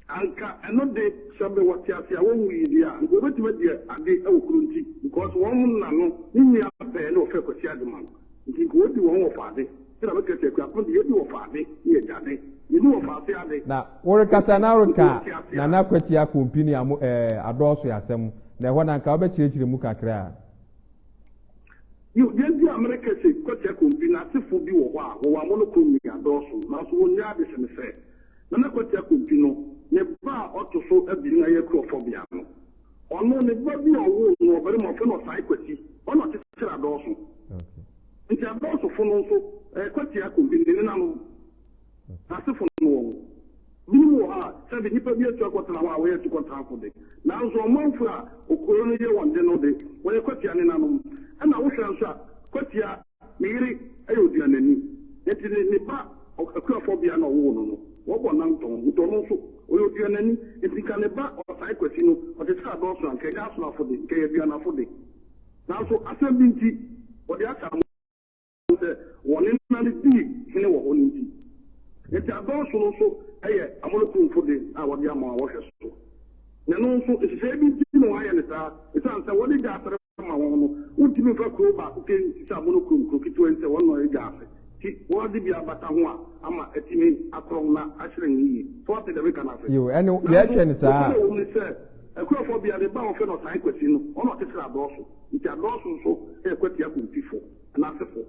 Speaker 3: Anka ɛno de sɛ bɛ wɔte ase a wɔnwu yi deɛ a anka wɔbɛtumi adi ade wɔ Kuronti because wɔn na no ne nua pɛɛ ne Ɔfɛ Kwasi Agyemang. Nti nka wɔdi wɔn wɔfa ade. Nti na meka sɛ Akuapem de yɛdi wɔfa ade ne yɛgya ade. Yɛnni wɔfa ase ade.
Speaker 1: Na worekasa
Speaker 3: Nti
Speaker 1: na
Speaker 3: nti
Speaker 1: woreka
Speaker 3: wɔte ase a.
Speaker 1: Nana Kwati Akompi ne Amo ɛɛ Adɔɔsoe asɛm, na ɛhɔ no anka wobɛkyerɛkyerɛ mu kakra a.
Speaker 3: Yiw, deɛ nti a mereka se Kwati Akompi n'asefo bi wɔ hɔ a wɔwɔ Amono kurom ne Adɔɔso nanso wɔnnya adehye ne sɛ, Nana Kwati Akompi no, ne ba a ɔto so abien a ɛyɛ Akuafɔbea no, Ɔno, ne ba bi a ɔwoo no, ɔbarima, wɔfrɛ no Ɔsae Kwasi, ɔno na ɔkyekyere Adɔɔso. Nti Adɔɔsofo no nso, ɛyɛ Kwasi Akombi ne nenanom, n'asefo no wɔn. Binom wɔ hɔ a, sɛbe nnipa bi atu akɔtena hɔ a wɔyɛ atukɔtenafo de, nanso ɔmanfo a okurow no yɛ wɔn de no de, wɔyɛ Kwasia nenanom. Ɛnna wohwɛ nso a, Kwasia Ne yere yɛ oduanani, enti ne ne ba akuafɔbea na ɔwoo no no, wɔbɔ nantɔn, nti ɔno nso ɔyɛ oduanani, enti nka ne ba Ɔsae Kwasi no, ɔte sɛ adɔɔso a, nka ɛnyɛ asonafo de, nka ɛyɛ aduanafo de. Nanso asɛm bi nti, wɔde ahyɛ amonom sɛ wɔn nena no dii hene wɔ hɔ no nti. Enti adɔɔso no nso yɛ amonokuromfo de a wɔde ama a wɔhwɛ so. Na ɛno nso, nhyehyɛe bi nti na wɔayɛ no saa, esiane sɛ wɔde gya asɛre ma wɔn no, wontumi mfa kurow baako pɛ nsi sɛ amono kurom, kurow ketewa yi sɛ wɔn na ɔyɛ gya ase. Nti wɔde bi abata ho a ama atumi akorɔn na ahyerɛn yiye. So woate deɛ meka no ase?
Speaker 1: Yiw, ɛne
Speaker 3: Nanso,
Speaker 1: yɛhwɛ no saa
Speaker 3: nokware
Speaker 1: a.
Speaker 3: a ɛwom ne sɛ, Akuafoɔ bea ne ba a wɔfrɛ no Ɔsan Kwasi no, ɔno na ɔkyekyere Adɔɔso. Nti Adɔɔso nso yɛ Kwati Akompifo anaa asefo.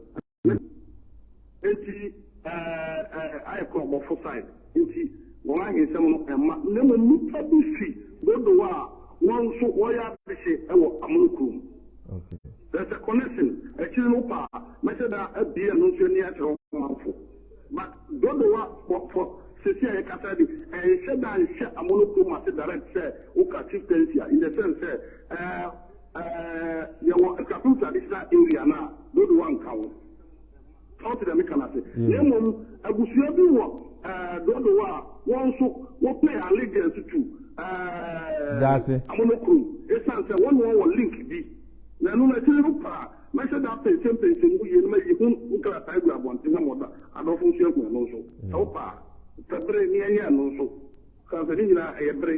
Speaker 3: Enti ɛɛ ayɛ korɔbɔfo side nti wɔn ahensɛm no mma na mmom nnipa bi fi Dodowa a wɔn nso wɔyɛ adehye wɔ Amono kurom. There's a connection akyiri no wopɛ a mɛhyɛ da abue ɛno nso ani akyerɛ ɔmanfo but Dodowa for for sisi a yɛkasa de ɛnhyɛ da nhyɛ Amono kurom ase direct sɛ woka chieftaincy a in the sense sɛ ɛɛ Ɛɛ, yɛwɔ Akuapem traditional area no a, Dodowa nka ho. Sɛ wote deɛ meka no ase. Na mmom, abusua bi wɔ ɛɛ Dodowa a wɔn nso wɔ pay allegiance to ɛɛ
Speaker 1: Gyaase.
Speaker 3: Amonokrom esiane sɛ wɔne wɔn wɔ link bi. Na ɛno no akyire no paa, mɛhyɛ da apɛnsɛmpɛnsɛm mu yie na mayi ho nkrataa agu abɔnten na ma adɔfo nso ahu ɛno nso. Sɛ wopɛ a, pɛ bere na yɛnyɛ ɛno nso. Esiane sɛ ne nyinaa ɛyɛ bere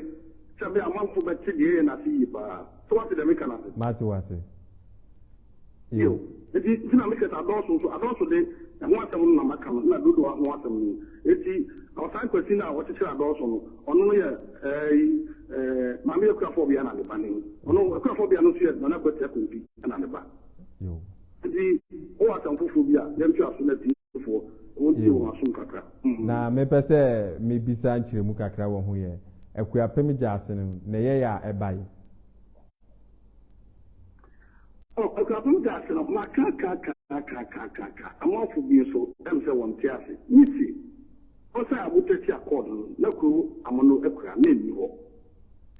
Speaker 3: sɛ ɛbɛyɛ a amanfo bɛte deɛ ɛyɛ no ase yie paa. So woate deɛ meka no ase?
Speaker 1: Mate wo ase.
Speaker 3: Yiw. Enti nti na meka sɛ adɔɔso nso. Adɔɔso de, ɛho asɛm no na maka no, ɛna dodowa ho asɛm no yi. Enti Ɔsan Kwasi no a ɔkyekyere adɔɔso no, ɔno no yɛ ɛɛ ɛɛ Maame Akuafɔbea na ne ba ne. Ɔno Akuafɔbea no nso yɛ Nana Kwasi Akompi na ne ba.
Speaker 1: Yiw.
Speaker 3: Enti wowɔ asɛm foforɔ bi a, yɛntoa so na tie. Foɔ, wɔntie wɔn asom kakra.
Speaker 1: Na mepɛ sɛ mebisa nkyerɛmu kakra wɔ ho yɛ Akuapem gyaase no na ɛyɛeɛ a ɛbae.
Speaker 3: Oh, Akuapem gyaase no, makaakaakaakaakaaka, amanfo bi nso, ɛm sɛ wɔnte ase. Mese, ɔsan Abotati Accord no, na kuro Amono Akura na ɛnni hɔ.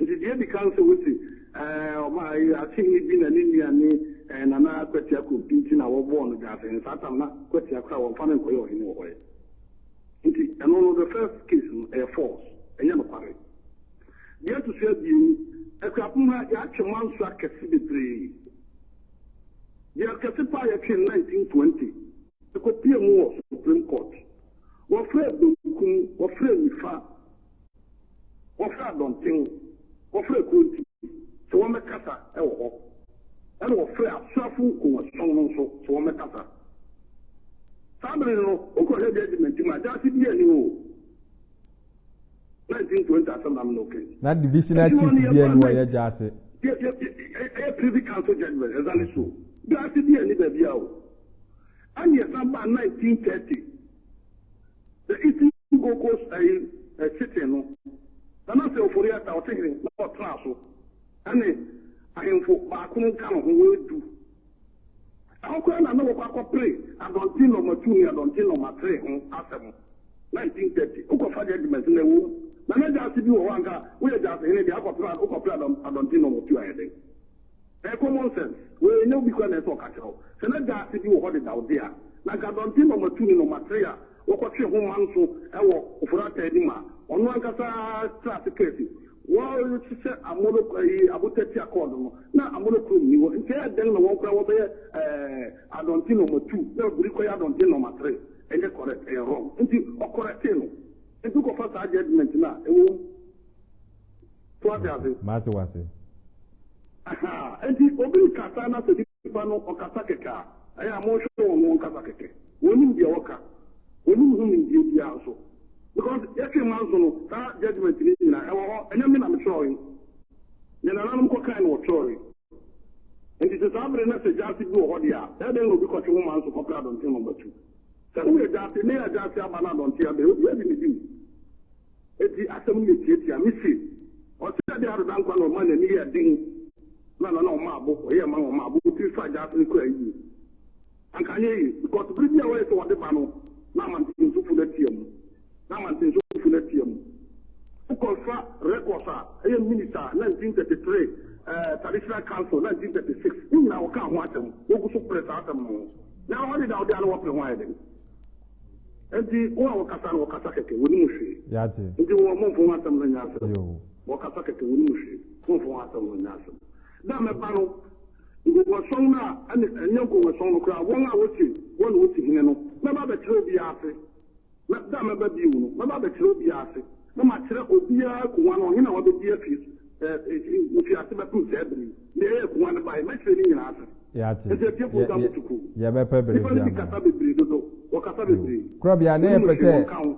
Speaker 3: Nti deɛ edi kan sɛ wose ɛɛ ɔma ɛyɛ asehene bi na ne nua ne ɛɛ Nana Kwatia Kompi nti na wɔbɔɔ no Gyaasehene saa tam na Kwatia koraa wɔmfa no nkɔyɛ ɔhene wɔ hɔ ɛ. Nti ɛno no the first case no ɛyɛ false, ɛnyɛ nokware. Deɛ ɛto so abien, Akuapem ha yɛatwe manso akɛse bebree. Deɛ kɛse paa yɛtwee no 1920, ɛkɔpie mu wɔ Supreme Court. Wɔfrɛɛ benkum, wɔfrɛɛ nifa. Wɔfrɛ Adɔnten, wɔfrɛ Kuronti sɛ wɔmmɛkasa wɔ hɔ, ɛna wɔfrɛ Asuafo Nkonwason no nso sɛ wɔmmɛkasa. Saa bere no, wokɔhwɛ judgment mu a, gyaase biara nni hɔ o. 1920 asɛm na me ne wo ka yi.
Speaker 1: Na divisional
Speaker 3: Enti
Speaker 1: chief
Speaker 3: wɔn
Speaker 1: biara
Speaker 3: yɛbaa
Speaker 1: nni hɔ
Speaker 3: nine,
Speaker 1: yɛ gyaase.
Speaker 3: yɛ, yɛ, yɛ, ɛyɛ Privy Council judgment, exactly so. Gyaase biara nni baabiara o. Ɛna yɛsan baa 1930. The Eastern Gold Coast ɛyi ɛ sitting no, Nana Sir Ofori Atta ɔte hene na ɔtraa so ɛne ahemfo baakron ka ne ho wɔyɛ du. Ɛhɔ koraa na na wɔkɔ akɔpere Adɔnten Nɔma Two ne Adɔnten Nɔma Three ho asɛm, 1930. Wokɔfa judgement no ɛwom. Nana Gyasi bi wɔ hɔ anka woyɛ Gyasi hene deɛ akɔpere wokɔpere Adɔnten Nɔma Two ayɛ dɛn? Ɛyɛ common sense. Wei ɛnyɛ obi koraa na ɛsɛ sɛ ɔka kyerɛ wo. Sɛ na gyaase bi wɔ hɔ dedaw de a, na anka Dɔnte nɔma tu ne nɔma tre a wɔkɔtwee ho manso wɔ Ofori-Atta anim a ɔno ankasa traa ase kae se wɔrehyehyɛ Amono ayi Abotati Accord no, na Amono kurom nni hɔ. Nti ɛyɛ dɛn na wɔn koraa wɔbɛyɛ ɛɛ Adɔnte nɔma tu na Aburi kɔyɛ Adɔnte nɔma tre? Ɛnyɛ correct, ɛyɛ wrong. Nti ɔcorrectee no. Nti wokɔfa saa judgement no a, ɛwɔ mu. So wate ase?
Speaker 1: Mate wase.
Speaker 3: Ahaa, enti obi rekasa na sɛ nipa no ɔkasa kɛkɛ a, ɛyɛ a monhwɛ wɔn wɔn kasa kɛkɛ. Wɔnnim deɛ wɔka. Wɔnnim ho nimdeɛ biara nso. Because yɛtwe manso no, saa judgement no nyinaa ɛwɔ hɔ. Ɛnyɛ me na metwerɛe. Deɛ nananom kɔkae no wɔtwerɛe. Enti sɛ saa bere na sɛ gyaase bi wɔ hɔ deɛ a, ɛyɛ dɛn na obi kɔtwe ho manso kɔpere adɔnten na ɔbɛtu? Sɛ woyɛ gyaase, nnɛ yi a gyaase aba na adɔnten aba yi, obiara de ne di mu. Enti asɛm no yɛ tiatia. Mise, ɔsɛ dɛ Ado Dankwa na ɔmaa n'ani yɛɛ den na na na ɔma abo, ɔyɛɛ ma ɔma abo tiri faa gyaase no kuraa yie. Anka anyɛ yie because bere bi a wɔyɛ sɛ wɔde ba no na amantensofo no atia mu. Na amantensofo no atia mu. Wokɔfa records a ɛyɛ minister 1933, eh, traditional council 1936, ne nyinaa wɔkaa ho asɛm. Wogu so pere saa asɛm no ho. Na ɛhɔ dedaw de a na wɔpere ho ayɛ den. Enti wɔn a wɔkasa no, wɔkasa kɛkɛ, wɔnnim hwee.
Speaker 1: Yɛate.
Speaker 3: Enti wɔn, momfa wɔn asɛm no nyɛ asɛm.
Speaker 1: Yoo.
Speaker 3: Wɔkasa kɛkɛ, wɔnnim hwee. Momfa wɔn asɛm no nyɛ asɛm. Da a mɛba no, nkoguasɔn no a, ɛne, ɛnyɛ nkoguasɔn no koraa, wɔn a wose wɔn na wosi hene no, mɛba abɛkyerɛ obiara ase. Mɛ, da a mɛba bio no, mɛba abɛkyerɛ obiara ase, na makyerɛ obiara akongua no, ɔhene a wabɛdi afi, ɛ, ɛ, mfiase bɛpem saa bere yi, nea ɛyɛ akongua no bae, mɛkyerɛ ne nyinaa ase.
Speaker 1: Yɛate.
Speaker 3: Enti atiefo
Speaker 1: Yɛ,
Speaker 3: nsa
Speaker 1: yɛ,
Speaker 3: mo tukuu.
Speaker 1: yɛbɛpɛ bere
Speaker 3: Nnipa
Speaker 1: bi
Speaker 3: no bi
Speaker 1: ama
Speaker 3: kasa
Speaker 1: wo.
Speaker 3: bebree dodo. Wɔkasa
Speaker 1: Yo.
Speaker 3: bebree.
Speaker 1: Korɔbea, na
Speaker 3: Wɔnnim
Speaker 1: yɛpɛ
Speaker 3: hwee,
Speaker 1: sɛ.
Speaker 3: wɔnka ho.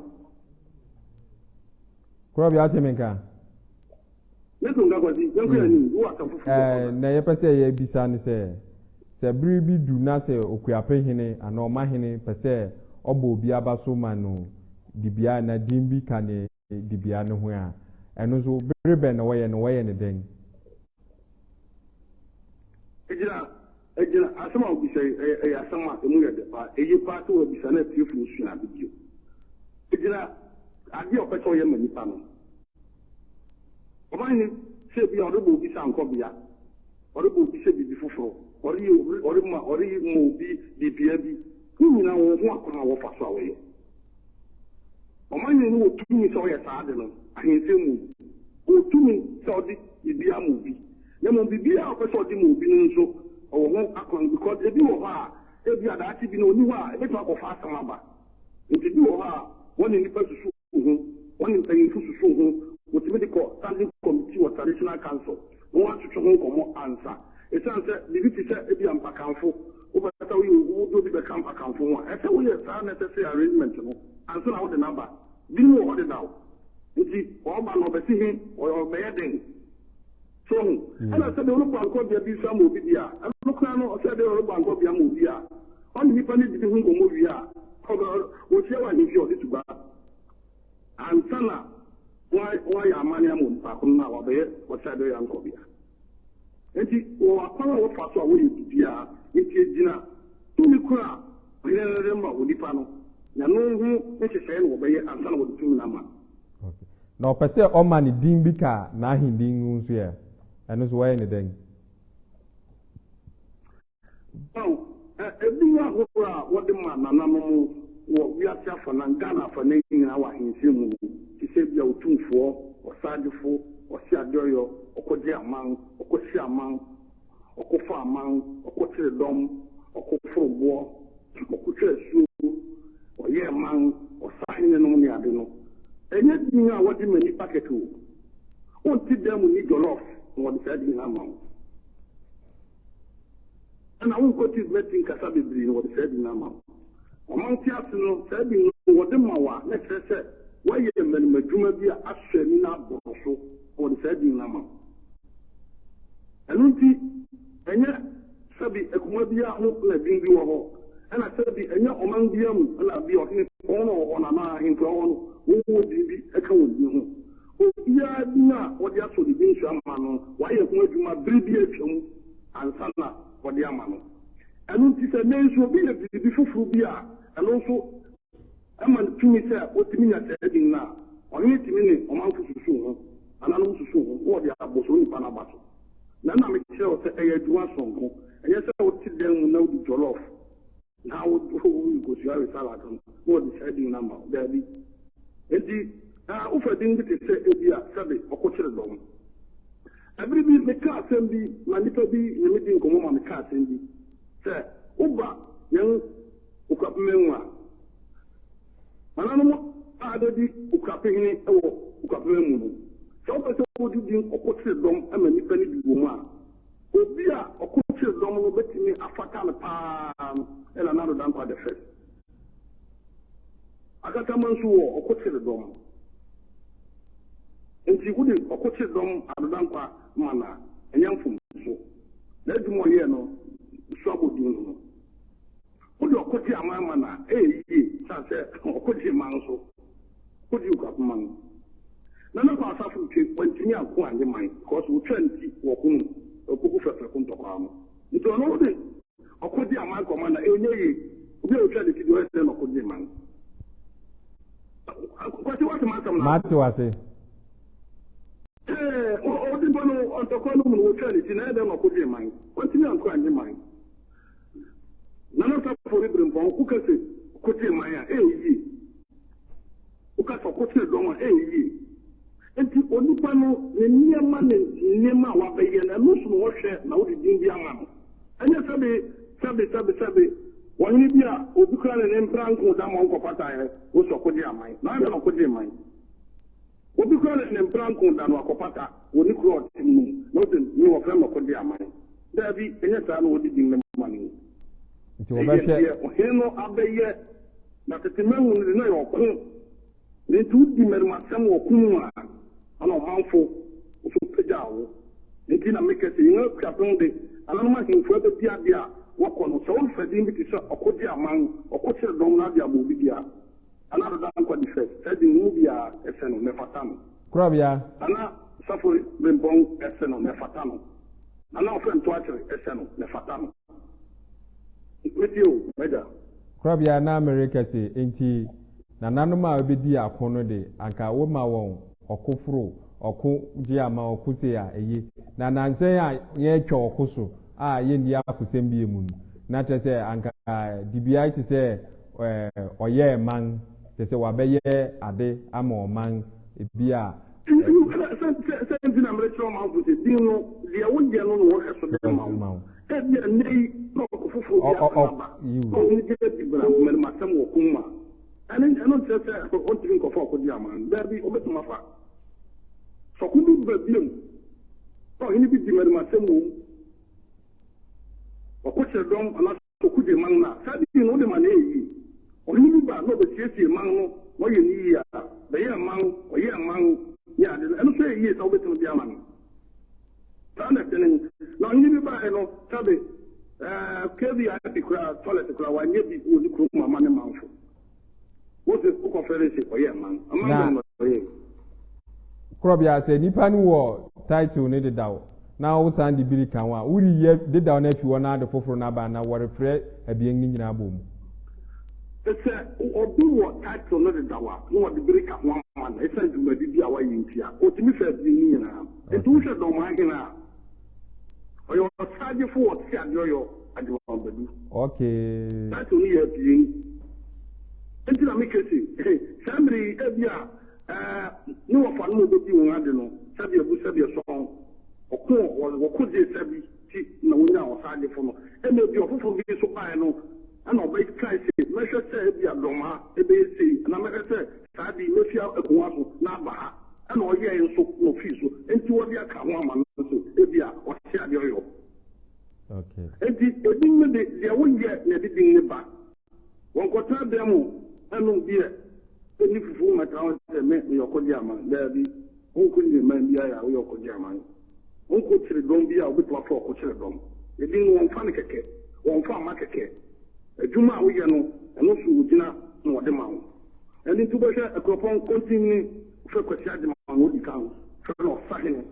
Speaker 1: Korɔbea, wote me nka?
Speaker 3: Mɛto nka Kwasi, yɛnkɔ yɛn anim, wowɔ asɛm foforo bi wɔ hɔ
Speaker 1: Ɛɛ, na yɛpɛ sɛ yɛbisa ne sɛ, sɛ bere bi du na sɛ okuapehene anaa ɔmahene pɛ sɛ ɔbɔ obi aba so ma no dibea anaa din bi ka ne dibea no ho a, ɛno nso bere bɛn na wɔyɛ no, wɔyɛ no dɛn?
Speaker 3: Egyina, egyina, asɛm a wobisa yi, ɛyɛ, ɛyɛ asɛm a emu yɛ dɛ paa. Eye paa sɛ woabisa na atiefo nsua ade bio. Egyina ade a ɔpɛ sɛ ɔyɛ ma nnipa no. Ɔman no sɛ ebia ɔrebɔ obi sankɔbea, ɔrebɔ obi sɛ biribi foforo, ɔreyɛ obi, ɔrema, ɔrema obi dibea bi, ne nyinaa wɔwɔ ho akwan a wɔfa so a wɔyɛ. Ɔman no wɔ tumi sɛ ɔyɛ saa ade no ahensɛm mu. Ɔwɔ tumi sɛ ɔde biribiara ma obi. Na mmom biribiara a ɔpɛ sɛ ɔde ma obi no nso, ɔwɔ ho akwan because ebi wɔ hɔ a, ebia daakye bi no ɔnni hɔ a, ebetumi akɔfa asɛm aba. Nti bi wɔ hɔ a, wɔne nnipa susu ho, wɔne mpanyimfo susuw ho, wotumi de kɔ standing committee wɔ traditional council na wɔatwetwe ho nkɔmmɔ ansa. Esiane sɛ biribi te sɛ ebia mpakamfo, wopɛ sɛ woyɛ wode obi bɛka mpakamfo ho a, ɛsɛ sɛ woyɛ saa necessary arrangement no ansa na wode no aba. Binom wɔ hɔ dedaw, nti ɔreba no ɔbɛsi he, ɔbɛyɛ dɛn? So wahu? Ɛna sɛdeɛ worebɔ ankɔbea bi nso ama obi deɛ a, ɛno koraa no, sɛdeɛ worebɔ ankɔbea ama obi a, ɔne nipa no didi ho nkɔmmɔ wie a, ɔbɛ, ɔhyia wɔ ahemfie a ɔde to gua ansa na wɔayɛ amanne ama onipa ko no na wabɛyɛ ɔsɛdeɛ ankɔbea. Enti wɔwɔ akwan a wɔfa so a wɔyɛ biribiara. Enti egyina tumi koro a ɔhene no de ma onipa no, na ɛno ho nhyehyɛe na wɔbɛyɛ ansa na wɔde tumi no ama no.
Speaker 1: Okay. Na ɔpɛ sɛ ɔma ne din bi ka n'ahendin ho nso ɛ? Ɛno nso wɔyɛ ne dɛn?
Speaker 3: Ao, edin ahorow a wɔde ma nananom wɔ wiase afanan, Ghana afanan nyinaa wɔ ahensɛm mu no, te sɛ ebia Otumfoɔ, Ɔsagyefo, Ɔseadeɔyɔ, Ɔkɔgye Aman, Ɔkɔhye Aman, Ɔkɔfa Aman, Ɔkɔkyere Dɔm, Ɔkɔforo Boɔ, Ɔkotwa Asuo, Ɔyɛɛ Man, Ɔsahene nom ne ade no, ɛnyɛ din a wɔde ma nnipa kɛkɛ o. Wonte dan mu nni jollof na wɔde saa din no ama wo. Ɛna wonkɔ TV mɛti nkasa bebree na wɔde saa din no ama wo. Ɔman te ase no, saa din no wɔde ma wo a, na ɛkyerɛ sɛ woayɛ mmarimadwuma bi a asɔ ani na aboro so na wɔde saa din no ama wo. Ɛno nti, ɛnyɛ sɛbi akuma biara ho na din bi wɔ hɔ, ɛna sɛbi ɛnyɛ ɔman biara mu na bi ɔhene pɔn na ɔwɔ hɔ no anaa ahemfo a ɛwɔ hɔ no wɔwɔ din bi ka wɔn din ho. Obiara din a wɔde asɔ ne din so ama no, wayɛ ho adwuma bere bi a atwam ansa na wɔde ama no. Ɛno nti sɛ nnɛ nso obi yɛ biribi foforo bi a ɛno nso ɛma no tumi sɛ otumi nya saa din no a, ɔhene tumi ne ɔmanfo susuw ho, nananom susuw ho, na wɔde abɔ saa onipa no aba so. Na na mekyerɛ wo sɛ ɛyɛ adwuma soronko. Ɛnyɛ sɛ wote dan mu na wodi jollof na woyi nkosua we salad no na wɔde saa din no ama wo. Daabi. Enti, wofa din bi te sɛ ebia sɛbe ɔkokyere dɔm. Bere bi mekaa asɛm bi ma nnipa bi ne me dii nkɔmmɔ ma mekaa asɛm bi sɛ woba yɛn Okuapemman mu a, nananom a abedi Okuapehene wɔ Okuapemman mu no, sɛ wopɛ sɛ wode din ɔkokyere dɔm ma nnipa no bi wɔ mu a, obi a ɔkokyere dɔm no betumi afata no paa no yɛ Nana Addo Dankwa the First. Akatama nso wɔ ɔkokyere dɔm. Enti wode ɔkokyere dɔm Addo Dankwa ma no a, ɛnyɛ mfomso. N'adwuma a ɔyɛɛ no so abodin no no. Wode ɔko gye aman ma no a, ɛyɛ yie sane sɛ ɔko gyee man nso. Ɔko gyee Okuapem man. Nana Kwaa Asafo Ntwe, wantumi anko annye man because wotwaa ne ti wɔ ɔko no mu, Opoku Frɛfrɛko ntɔkwaw no. Nti ɔno wode ɔko gye aman kɔma no a, ɛnyɛ yie. Obi a wotwaa ne ti deɛ ɔyɛ dɛn na ɔko gyee man? Kwasi woate m'asɛm no ase?
Speaker 1: Mate wo ase.
Speaker 3: Ɛɛ, ɔdi mpo no, ntɔkwa no mu no wotwaa ne ti na ɛyɛ dɛn na ɔko gyee man? Wantumi anko annye man. Nana Safo ne Brempɔn, woka se ɔko gyee man a, ɛyɛ yie. Woka sɛ ɔko kyere dɔm a, ɛyɛ yie. Enti onipa no, ne nneɛma ne nneɛma a wabɛyɛ no, ɛno so na wɔhwɛ na wode din bi ama no. Ɛnyɛ sɛbe, sɛbe, sɛbe, sɛbe, ɔhene bi a obi kura ne ne mpra nko da ma ɔnkɔpataeɛ, wo se ɔko gyee aman. Na adɛn na ɔko gyee man? Obi kura ne ne mpra nko da no akɔpata wɔ ne kuro a ɔte mu no mu, na ose, Me wɔfrɛ me ɔkogye aman. Daabi, ɛnyɛ saa na wɔde din no ma no mu.
Speaker 1: Nti
Speaker 3: Ɛyɛ
Speaker 1: wɔbɛhwɛ.
Speaker 3: deɛ ɔhene no abɛyɛ, na tete mmamu no de, na ɛyɛ ɔko. Na enti wodi mmarimasɛm wɔ ɔko mu a, ɛna ɔmanfo. Wo so pagyaa wo. Enti na meka se, yɛn Akuapem de, ananom ahemfo abedi ade a wɔkɔ no, sɛ wofa din bi te sɛ Ɔko Gye Aman, Ɔko Kyere Dɔm na ade abɔ obi de a, Nana Addo Dankwa di first. Saa din no mu biara ɛsɛ no na ɛfata no.
Speaker 1: Korabea.
Speaker 3: Nana Safori Brempong ɛsɛ no na ɛfata no. Nana Ɔfɛ Ntoakyere ɛsɛ no na ɛfata no. Metie o, m'agya.
Speaker 1: Korabea na mereka se, enti nananom a wobedii ako no de, anka woma wɔn ɔko foro, ɔko gye ama ɔko sei a, eye. Na nnansa yi a yɛatwa ɔko so a yenni akosɛm bio mu no, na kyerɛ sɛ anka dibea yi te sɛ ɔyɛɛ man, kyerɛ sɛ wabɛyɛ ade ama ɔman, ebia.
Speaker 3: Sɛ nti na merekyerɛ ɔmanfo sɛ din no, deɛ woyɛ no na wɔhwɛ so de ma wo. Ebia nnɛ yi na ɔko foforɔ bi asan aba na ɔhene bi adi mmarimasɛm wɔ ɔko mu a, ɛno ɛno nkyerɛ sɛ ɔntumi nkɔfa ɔko de ama no. Daabi, ɔbɛtumi afa. Sɛ ɔko bi ba bio na ɔhene bi di mmarimasɛm wɔ mu, ɔko kyerɛ dɔm anaasɛ ɔko gye man no a, saa din no wode ma no ɛyɛ yie. Ɔhene bi ba na ɔbɛsiesie man no na ɔyɛ no yie a, bɛyɛɛ man, ɔyɛɛ man ne ade no, ɛno nso ɛyɛ yie sɛ wobɛtumi de ama no. Saa na ɛte no. Na ɔhene bi baeɛ no, sɛbe, ɛɛ, KVIP koraa, toilet koraa, wanyɛ bi wɔ ne kurom amma ne manfo. Wose, wokɔfrɛ no se ɔyɛ man. Aman bɛn na ɔyɛe?
Speaker 1: Korɔbea, sɛ nipa no wɔ title no dedaw na wosan de bi reka ho a, woreyi dedaw no afi hɔ na ade foforo no aba anaa wɔrefrɛ abien no nyinaa abɔ mu?
Speaker 3: Sɛ obi wɔ title no dedaw a, na wɔde bi reka ho ama no esiane dwumadi bi a wayɛ nti a, otumi fa abien no nyinaa. Enti wohwɛ Dɔmahene a, ɔyɛ ɔsagyefo wɔ Ɔte Adeɔyɔ Agyeman Badu.
Speaker 1: Okay.
Speaker 3: Title no yɛ abien. Enti na meka se, saa mmere yi, ebia ne wɔfa no ma obedi wɔn ade no, sɛbe abu sɛbe ɛsɔn, ɔko wɔko gyee sɛbe ti na wonyaa ɔsagyefo no. Ɛna ebia ɔfoforo bi nso bae no, ɛna ɔbɛkae se, mɛhwɛ sɛ ebia Dɔmaa ɛbɛyɛ sei, anaa mɛhwɛ sɛ saa ade yi mɛfi akongua so na aba ha. Ɛna ɔyɛe nso na ofii so. Enti wɔde aka ho ama no sɛ ebia ɔte adeɛ ɔyɔ.
Speaker 1: Okay.
Speaker 3: Enti edin no de, deɛ woyɛ na ɛde din no ba. Wɔnkɔtena dan mu nnom beer nni fufuo mmɛtena hɔ sɛ me meyɛ ɔkɔgye aman. Daabi, wonkɔ nyini man biara a woyɛ ɔkɔgye aman. Wonkɔ kyere dɔm bi a wobɛtumi afa ɔko kyere dɔm. Edin no wɔmfa no kɛkɛ, wɔmfa mma kɛkɛ. Adwuma a woyɛ no, ɛno so wogyina na wɔde ma wo. Ɛno nti wobɛhwɛ Akuropɔn Kontinhene Fɛ Kwasi Agyemang a odi kan frɛ no Ɔsahene.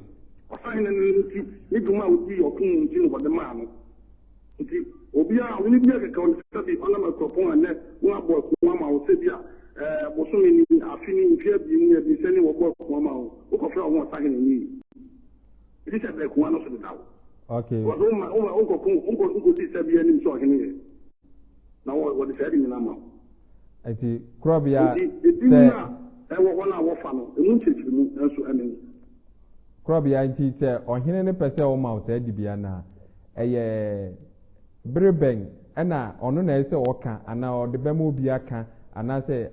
Speaker 3: Ɔsahene no nti, ne dwuma a odii ɔko mu nti na wɔde maa no. Nti obiara, ɔhene biara kɛkɛ ɔno sɛ bi ɔnam Akuropɔn a nnɛ wɔabɔ ako ama wo sɛ bi a ɛɛ bosome ni, afe ni, mfe abien ni, abiɛsa ni wɔbɔ ako ama wo, wokɔfrɛ wo ho Ɔsahene nyɛ yie. Gye sɛ bɛkoa no so dedaw.
Speaker 1: Okay.
Speaker 3: Because woma woma wonkɔko wonkɔ nkɔdi sa bi anim sɛ ɔhene yɛ. Na wɔ wɔde saa de nyina ma wo.
Speaker 1: Nti korɔbea
Speaker 3: Nti edin
Speaker 1: sɛ.
Speaker 3: no a ɛwɔ hɔ no a wɔfa no, emu nkyerɛkyerɛmu nso ɛne no.
Speaker 1: Korɔbea nti sɛ ɔhene no pɛ sɛ ɔma wo saa dibea no a, ɛyɛ. Bere bɛn na ɔno na ɛsɛ sɛ ɔka anaa ɔde bɛma obi aka anaasɛ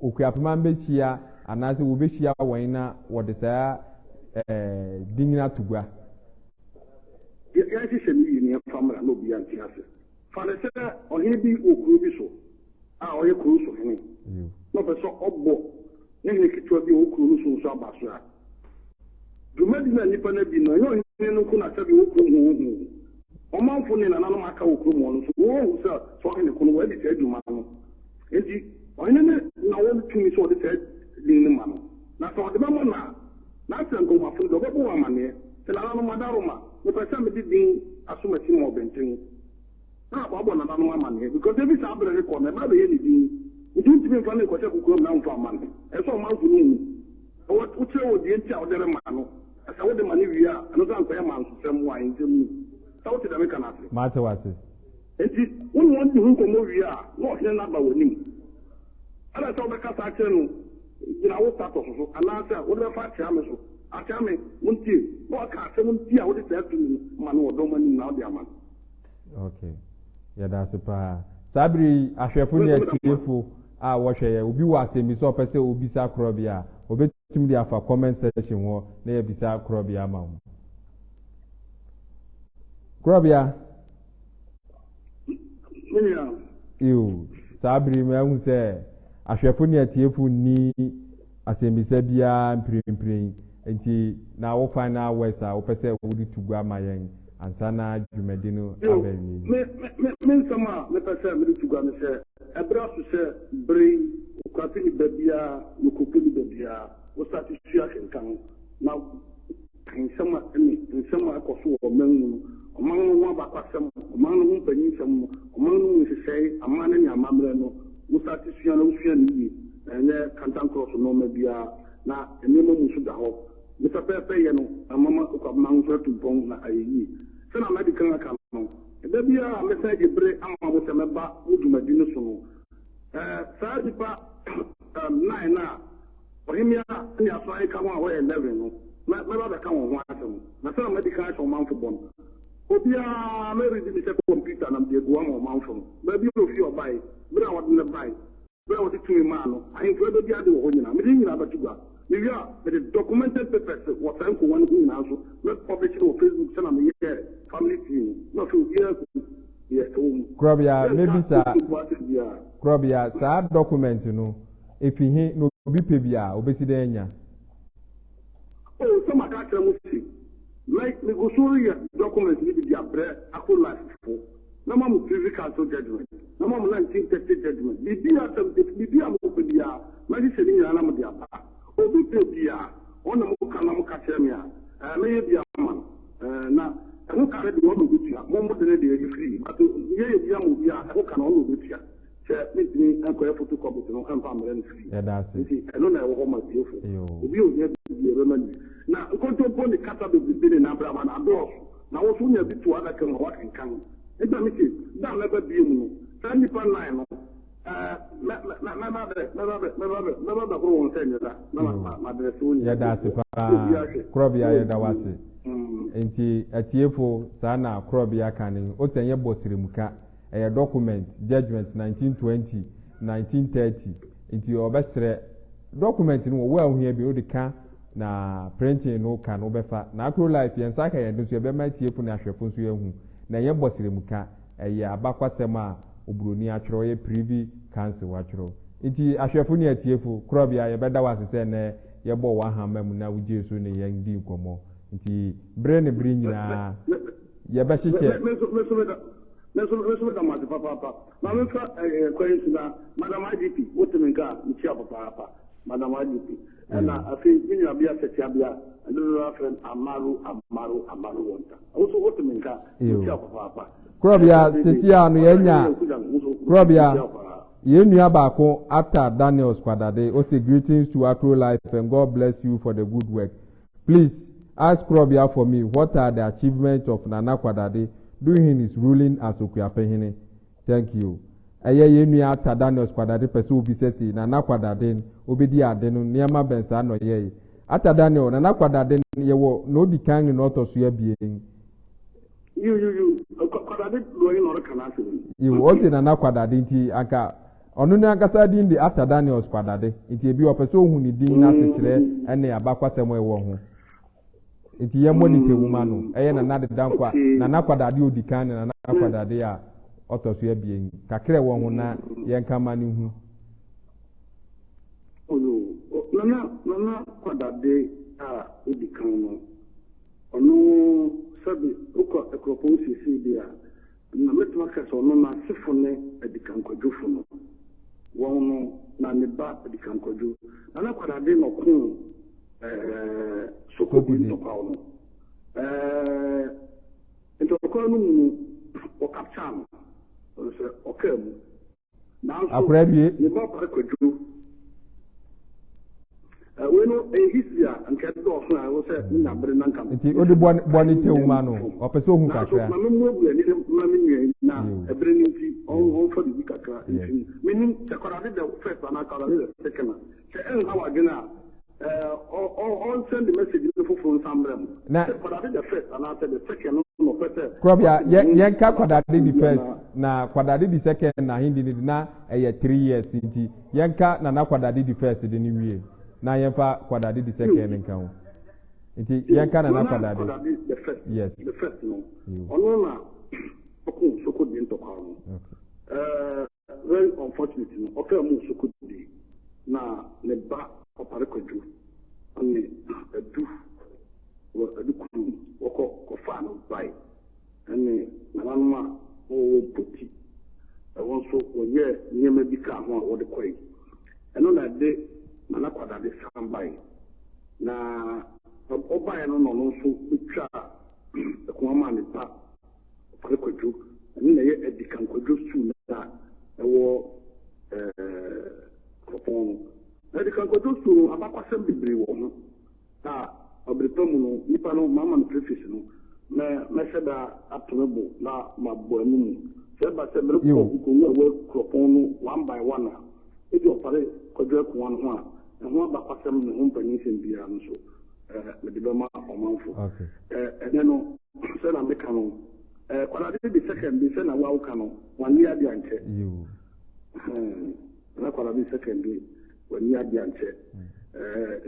Speaker 1: Okuapemman bɛhyia anaasɛ wɔbɛhyia wɔn na wɔde saa din no ato gua?
Speaker 3: Yɛnhyehyɛ no yie na yɛmfa mmra na obiara nte ase. Fa no sɛ ɔhene bi wɔ kuro bi so a ɔyɛ kuro so hene na ɔpɛ sɛ ɔbɔ ne hene ketewa bi a ɔwɔ kuro no so nso aba so a, dwumadi no a nnipa no adi no, ɛnyɛ ɔhene no nko na sɛdeɛ ɔwɔ kurom hɔ ɔhu. Ɔmanfo ne nananom a aka wɔ kurom hɔ no nso, wɔahu sɛ saa ɔhene ko no, wadi saa dwuma no. Enti, ɔhene no na ɔwɔ tumi sɛ ɔde saa din no ma no. Na sɛ ɔde bɛma no a, n'asɛm nkomafo no deɛ, ɔbɛbɔ wɔn amanneɛ sɛ, Nananom, adaworoma, mepɛ sɛ mede din asomasi ma ɔbɛnten. Na wabɔ nananom amanneɛ because efi saa bere rekɔ no, ɛba abɛyɛ ne din. Nti wontumi mfa no nkɔhyɛ kokoam na womfa mma no. Ɛsɛ sɛ ɔmanfo no hu, na wokyerɛ wɔn deɛ nti a wode rema no. Na sɛ wode ma no wie a, ɛno nso ankɔyɛ mansosɛm wɔ ahensɛm mu. Sɛ wote deɛ meka no ase?
Speaker 1: Mate wo ase.
Speaker 3: Enti wo ne wɔn di ho nkɔmmɔ wie a, na ɔhene no aba w'anim. Ɛna sɛ wobɛkasa akyerɛ no gyina wo status so, anaasɛ wode bɛfa akyea me so. Akyea me, montie, na waka asɛm nti a wode saa tumi no ma no wɔ dɔm anim na wode ama no.
Speaker 1: Okay. Yɛda ase paa. Saa bere yi, ahwɛfo ne atiefo a wɔhwɛ yɛ, obi wɔ asɛmmisa a ɔpɛ sɛ obisa korɔbea a, obetumi de afa comment section hɔ na yɛabisa korɔbea ama wo. Korɔbea.
Speaker 3: Me nua.
Speaker 1: Ew, saa bere yi mahu sɛ ahwɛfo ne atiefo nni asɛmmisa biara mprempren. Nti na wo final words a wopɛ sɛ wode to gua ma yɛn ansa na dwumadi no aba awiei.
Speaker 3: Me, me, me nsɛm a mepɛ sɛ mede to gua ne sɛ, ɛberɛ aso sɛ bere yi, Okuape ni ba biara ne Okuopo ni ba biara, wo starte sua kenkan na ahensɛm a ne nsɛm a ɛkɔ so wɔ ɔman mu no, ɔman no ho abakwasɛm, ɔman no ho mpanyinsɛm no, ɔman no mu nhyehyɛe, amanne ne amammerɛ no, wo starte sua na wosua no yie, na ɛnyɛ kantankrɔso nnoɔma biara, na nneɛma mu nso da hɔ. Ne pɛpɛɛpɛ yɛ no na mama Okuapema nso atu mpɔn na ayɛ yie. Sɛnea madi kan aka no, da biara a mɛsan agye bere ama mo sɛ mɛba mo dwumadi no so no, saa nnipa nnan no a Ɔhemmea ne asoɛe ka ho a wɔyɛ 11 no, mɛba abɛka wɔn ho asɛm. Na sɛnea madi kan ahyɛ ɔmanfo bɔ no, obiara mɛredi me sɛ kɔmputa na mede agu ama ɔmanfo no, baabi a ofi ɔbae, bere a wɔde no bae, Bere a wɔde tumi maa no, ahemfo abedi ade wɔ hɔ nyinaa. Mede ne nyinaa bɛto gua. Mewie a, mede documented papers wɔ saa nkongua no ho nyinaa nso mɛ publish no wɔ Facebook sɛnea meyɛɛ family tree no, na afei obiara ahu deɛ ɛwɔ mu.
Speaker 1: Korɔbea,
Speaker 3: Mɛnka
Speaker 1: mɛbisa,
Speaker 3: Facebook ho asɛm biara.
Speaker 1: Korɔbea, saa document no, efi he na obi pɛ bi a, obesi dɛn anya?
Speaker 3: Oh, sɛ maka akyerɛ mo se, mɛ, megu so reyɛ document no bi de abrɛ Acrolife fo. Mɛma mo Privy Council judgment, mɛma mo 1930 judgment, biribiara, 70, biribiara a mopɛ biara, mɛhyehyɛ ne nyinaa na mode aba. Obi pɛ bi a, ɔne mo ka na moka kyerɛ me a, ɛɛ, mɛyɛ bi ama no. Ɛɛ, na ɛho ka no deɛ, ɔno na ɔbɛtua. Mo, mo de no deɛ, ɛyɛ free, but yɛyɛ bi ama obi a, ɛho ka no, ɔno na ɔbɛtua. Sɛ mentumi nkɔyɛ photocopies no mfa mmrɛ no free.
Speaker 1: Yɛda ase.
Speaker 3: Nti ɛno na ɛwɔ hɔ ma atiefo.
Speaker 1: Yoo.
Speaker 3: Obi a ohia bi deɛ, yɛbɛma no bi. Na nkontompo ne kasa bebrebe ne n'abrabɔ no adɔɔso. Na wo nso wonya bi to adaka mu a woakenkan. Enti na mise, Da a mɛba bio no, saa nnipa nnan no, ɛɛ, mɛ, mɛ, mɛ, mɛba bɛ, mɛba bɛ, mɛba bɛ, mɛba bɛhoro wɔn sɛ nwera, na ma, ma, madrɛse wɔn nyinaa.
Speaker 1: Yɛda ase
Speaker 3: Na
Speaker 1: paa.
Speaker 3: obiara hwɛ,
Speaker 1: Korɔbea
Speaker 3: na
Speaker 1: yɛda wo
Speaker 3: watie.
Speaker 1: ase. Enti atiefo, saa na Korɔbea ka no, ose ɛnyɛ bɔsrɛmuka, ɛyɛ document, judgement 1920, 1930, nti ɔbɛsrɛ document no wɔ wo a wohia bi no wode ka na printing no ka no wobɛfa. Na Acro Life yɛn nsa aka yɛn de nso yɛbɛma atiefo ne ahwɛfo nso ahu. Na ɛnyɛ bɔsrɛmuka, ɛyɛ abakwasɛm a oburoni atwerɛ, ɔyɛ Privy Council atwerɛ. Nti ahwɛfo ne atiefo, Korɔbea yɛbɛda wo ase sɛ nnɛ yɛbɔɔ w'ahama mu na wogyee so ne yɛn dii nkɔmmɔ. Nti bere ne bere nyinaa yɛbɛhyehyɛ.
Speaker 3: Me nso, me nso meda, me nso, me nso meda mo ase papaapa. Ma memfa eh, kwan yi so na Madam IGP, wote me nka a, mekyia wo papaapa. Madam IGP. Ɛna afei me nuabea Sɛtiabea, dodoɔ ara frɛ no Amaru, Amaru, Amaru Wɔnta. Wo nso wote me nka a, mekyia wo papaapa.
Speaker 1: Korɔbea,
Speaker 3: Afei de,
Speaker 1: seesei a no
Speaker 3: ɔsɛ
Speaker 1: yɛanya
Speaker 3: yɛn Kuda no, wo nso
Speaker 1: Korɔbea,
Speaker 3: mekyia wo paa.
Speaker 1: yɛn nua baako Atta Daniels Kwadade, ose greetings to Acro Life and God bless you for the good work. Please ask Korɔbea for me what are the achievement of Nana Kwadade during his ruling as Okuapehene? Thank you. Ɛyɛ yɛn nua Atta Daniels Kwadade pɛ sɛ obisa sei, Nana Kwadade obedi ade no nneɛma bɛn saa na ɔyɛe? Atta Daniel, Nana Kwadade yɛwɔ na odi kan ne na ɔtɔ so abien.
Speaker 3: Yiw, yiw, yiw, Kwadade deɛ ɔye na ɔreka n'asɛm yi.
Speaker 1: Yiw, ɔse Nana Kwadade nti anka ɔno ne ankasa din de Atta Daniels Kwadade nti ebi ɔpɛ sɛ ohu ne din n'asekyerɛ ne abakwasɛm a ɛwɔ ho. Nti yɛmmɔ ne tewuma no. Ɛyɛ Nana Dedankwa, Nana Kwadade a odi kan ne Nana Kwadade a ɔtɔ so abien. Kakra a ɛwɔ ho na yɛnka ma no hu.
Speaker 3: Oyo, Nana, Nana Kwadade a odi kan no, ɔno sɛbe wokɔ Akuropɔn seesei de a, na mɛtumi aka sɛ ɔno n'asefo ne Adikankwadwofo no. Wɔn no, na ne ba Adikankwadwo. Nana Kwadade na ɔkoo ɛɛ Sokodi ntɔkwaw no. Ɛɛ ntɔkwaw no mu no, wɔkapkyaa no, sɛ ɔkaa mu. Nanso,
Speaker 1: Akora wie.
Speaker 3: ne ba Pare Kwadwo, ɛɛ wei no ɛyɛ history a nka ɛdɔɔso a ɛwɔ sɛ menya bere na nka
Speaker 1: Nti wode bɔ bɔ ne tew ma no, ɔpɛ sɛ ohu
Speaker 3: Nanso
Speaker 1: kakra.
Speaker 3: ma memmuabua ani ma me nua yi na
Speaker 1: Yiw.
Speaker 3: ɛbere no nti ɔmfa biribi kakra mfi mu. Menim sɛ Kwadade the first anaa Kwadade the second a, sɛ ɛnha w'adwene a, ɔnsɛnde message no foforo nsan mbrɛ mo.
Speaker 1: Na
Speaker 3: Sɛ Kwadade the first anaasɛ the second no na ɔpɛ sɛ
Speaker 1: Korɔbea,
Speaker 3: ɔte
Speaker 1: yɛ
Speaker 3: ne ho
Speaker 1: yɛnka Kwadade di
Speaker 3: bi
Speaker 1: first
Speaker 3: anaa.
Speaker 1: na Kwadade di second na ahendi no de na ɛyɛ 3 years nti yɛnka Nana Kwadade di first de no wie na yɛmfa Kwadade di second no nka ho. Nti yɛnka Nana
Speaker 3: Nana
Speaker 1: Kwadade.
Speaker 3: Kwadade the first,
Speaker 1: Yes.
Speaker 3: the first no,
Speaker 1: Yiw.
Speaker 3: ɔno na ɔko Sokode ntɔkwaw no.
Speaker 1: Okay.
Speaker 3: Very unfortunate no, ɔkaa mu Sokode na ne ba Ɔpare Kwadwo. Ɔne Adu wɔ Adu kurom wɔkɔ kɔfaa no bae ɛne nananom a na wɔwɔ Mpoti ɛhɔ nso wɔyɛɛ nneɛma bi kaa ho a wɔde kɔe. Ɛno na ɛde Nana Kwadade san bae. Na ɔbaeɛ no na ɔno nso bɛtwaa ɛko maa ne ba Ɔpare Kwadwo. Ɛno na ɛyɛ Adikan Kwadwo Sukuu no a ɛwɔ Kuropɔn no. Na Adikan Kwadwo Sukuu no, abakwasɛm bebree wɔ ho a bere pa mu no, nnipa no, mama no preface no, mɛ, mɛhyɛ da ato me bo na mabɔ ɛno mu. Sɛ ɛba sɛ merekɔ nkonnwa a ɛwɔ Kuropɔn no one by one a, ebia Ɔpare Kwadwo Akuwa no ho a, ɛho abakwasɛm ne ho mpanyinsɛm biara no nso, mede bɛma ɔmanfo. Ɛnnɛ no, sɛ na meka no, Kwadade de second bi sɛ na wo a woka no, wanni ade ankyɛ. Nana Kwadade second de, wanni ade ankyɛ.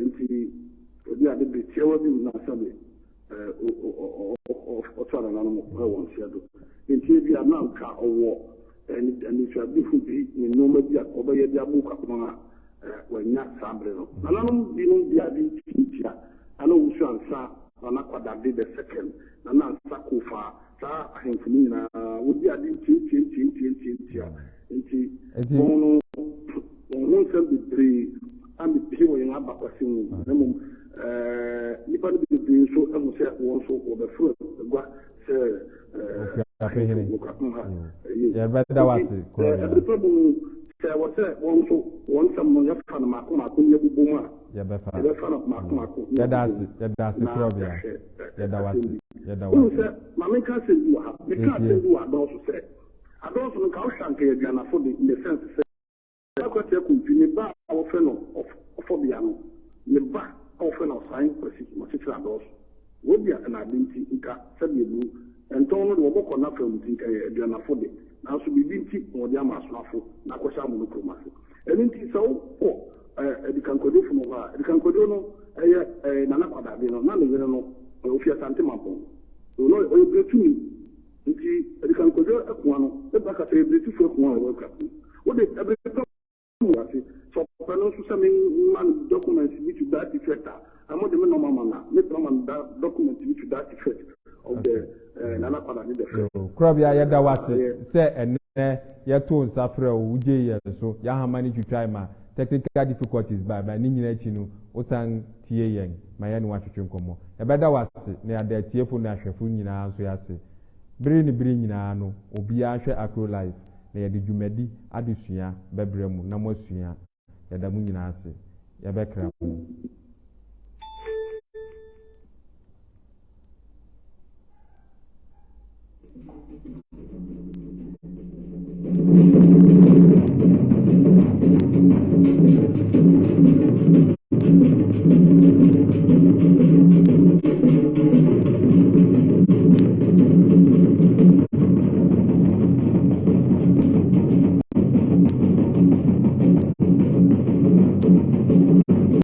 Speaker 3: Nti, ɔdi ade bere tiawa bi mu na sɛbe ɔtoa nananom wɔ nseɛ do. Nti ebia na anka ɔwɔ anisoadehu bi ne nneɛma bi a ɔbɛyɛ de abɔ Kwapɔn a wannya saa bere no. Nananom binom de ade tiatia Nana Owusu Ansah, Nana Kwadade the second, Nana Ansah Kofa, saa ahemfo no nyinaa wɔdi ade ntiantiantiantiantia. Nti wɔn no wɔn ho nsɛm bebree ammepue wɔ yɛn abakwasɛm mu, na mmom nnipa no bebree nso ahu sɛ wɔn nso wɔbɛforo agua sɛ
Speaker 1: Okuapehene. Yɛbɛda wo ase Korɔbea.
Speaker 3: Ɛbere pa mu no, sɛ ɛwɔ sɛ wɔn nso wɔn nsɛm no yɛfa no mmaako mmaako na yɛbobɔ mu a,
Speaker 1: Yɛbɛfa.
Speaker 3: yɛbɛfa no mmaako mmaako na
Speaker 1: Yɛda
Speaker 3: yɛabobɔ
Speaker 1: ase,
Speaker 3: mu
Speaker 1: yɛda ase
Speaker 3: na
Speaker 1: Korɔbea.
Speaker 3: yɛahwɛ
Speaker 1: Yɛda wo
Speaker 3: asɛm
Speaker 1: ase,
Speaker 3: bi.
Speaker 1: yɛda wo
Speaker 3: Wohu
Speaker 1: ase.
Speaker 3: sɛ, ma menka asɛm bi wɔ ha. Meka
Speaker 1: Yɛntie.
Speaker 3: asɛm bi wɔ Adɔɔso sɛ, Adɔɔso no nka wohwɛ a nka yɛ Aduanafo de in the sense sɛ, Akwati Akumfi, ne ba a wɔfrɛ no Ɔfɔbea no, ne ba a wɔfrɛ no Ɔsan Kwasi na ɔkyekyere Adɔɔso. Wɔdua na ade nti, nka sɛdeɛ aburu ntɔn no de wɔbɔkɔ n'afa mu nti nka ɛyɛ Aduanafo de, nanso biribi nti na wɔde ama Asonafo na akɔhyɛ Amono kurom ase. Ɛno nti sɛ wokɔ Adikan Kwadwo no hɔ a, Adikan Kwadwo no yɛ Nana Kwadade no, na ne yere no ofi Asante Mampong. Na ɔyɛ Biretuni. Nti Adikan Kwadwo Akua no, ebia ka sɛ ɛyɛ Biretufo Akua a ɔwɔ Akuapem. Wode ɛbere pa mu ase. Sɛ ɔpɛ no nso sɛ me ma no documents bi to that effect a, mo de me nɔma ma no a, mɛtumi ama no da document bi to that effect of the Nana Kwadade the first.
Speaker 1: Korɔbea, yɛda wo ase sɛ ɛnnɛ yɛtoo nsa frɛɛ wo, wogyee yɛn so, yɛn ahama no twitwae ma technical difficulties bae, but ne nyinaa akyi no, wosan tiee yɛn ma yɛne wo atwetwe nkɔmmɔ. Yɛbɛda wo ase na yɛada atiefo ne ahwɛfo nyinaa nso ase. Bere ne bere nyinaa no, obiara nhwɛ Akro Live na yɛde dwumadi adesua bɛbrɛ mo na moasua. Yɛda mo nyinaa ase. Yɛbɛkra mo.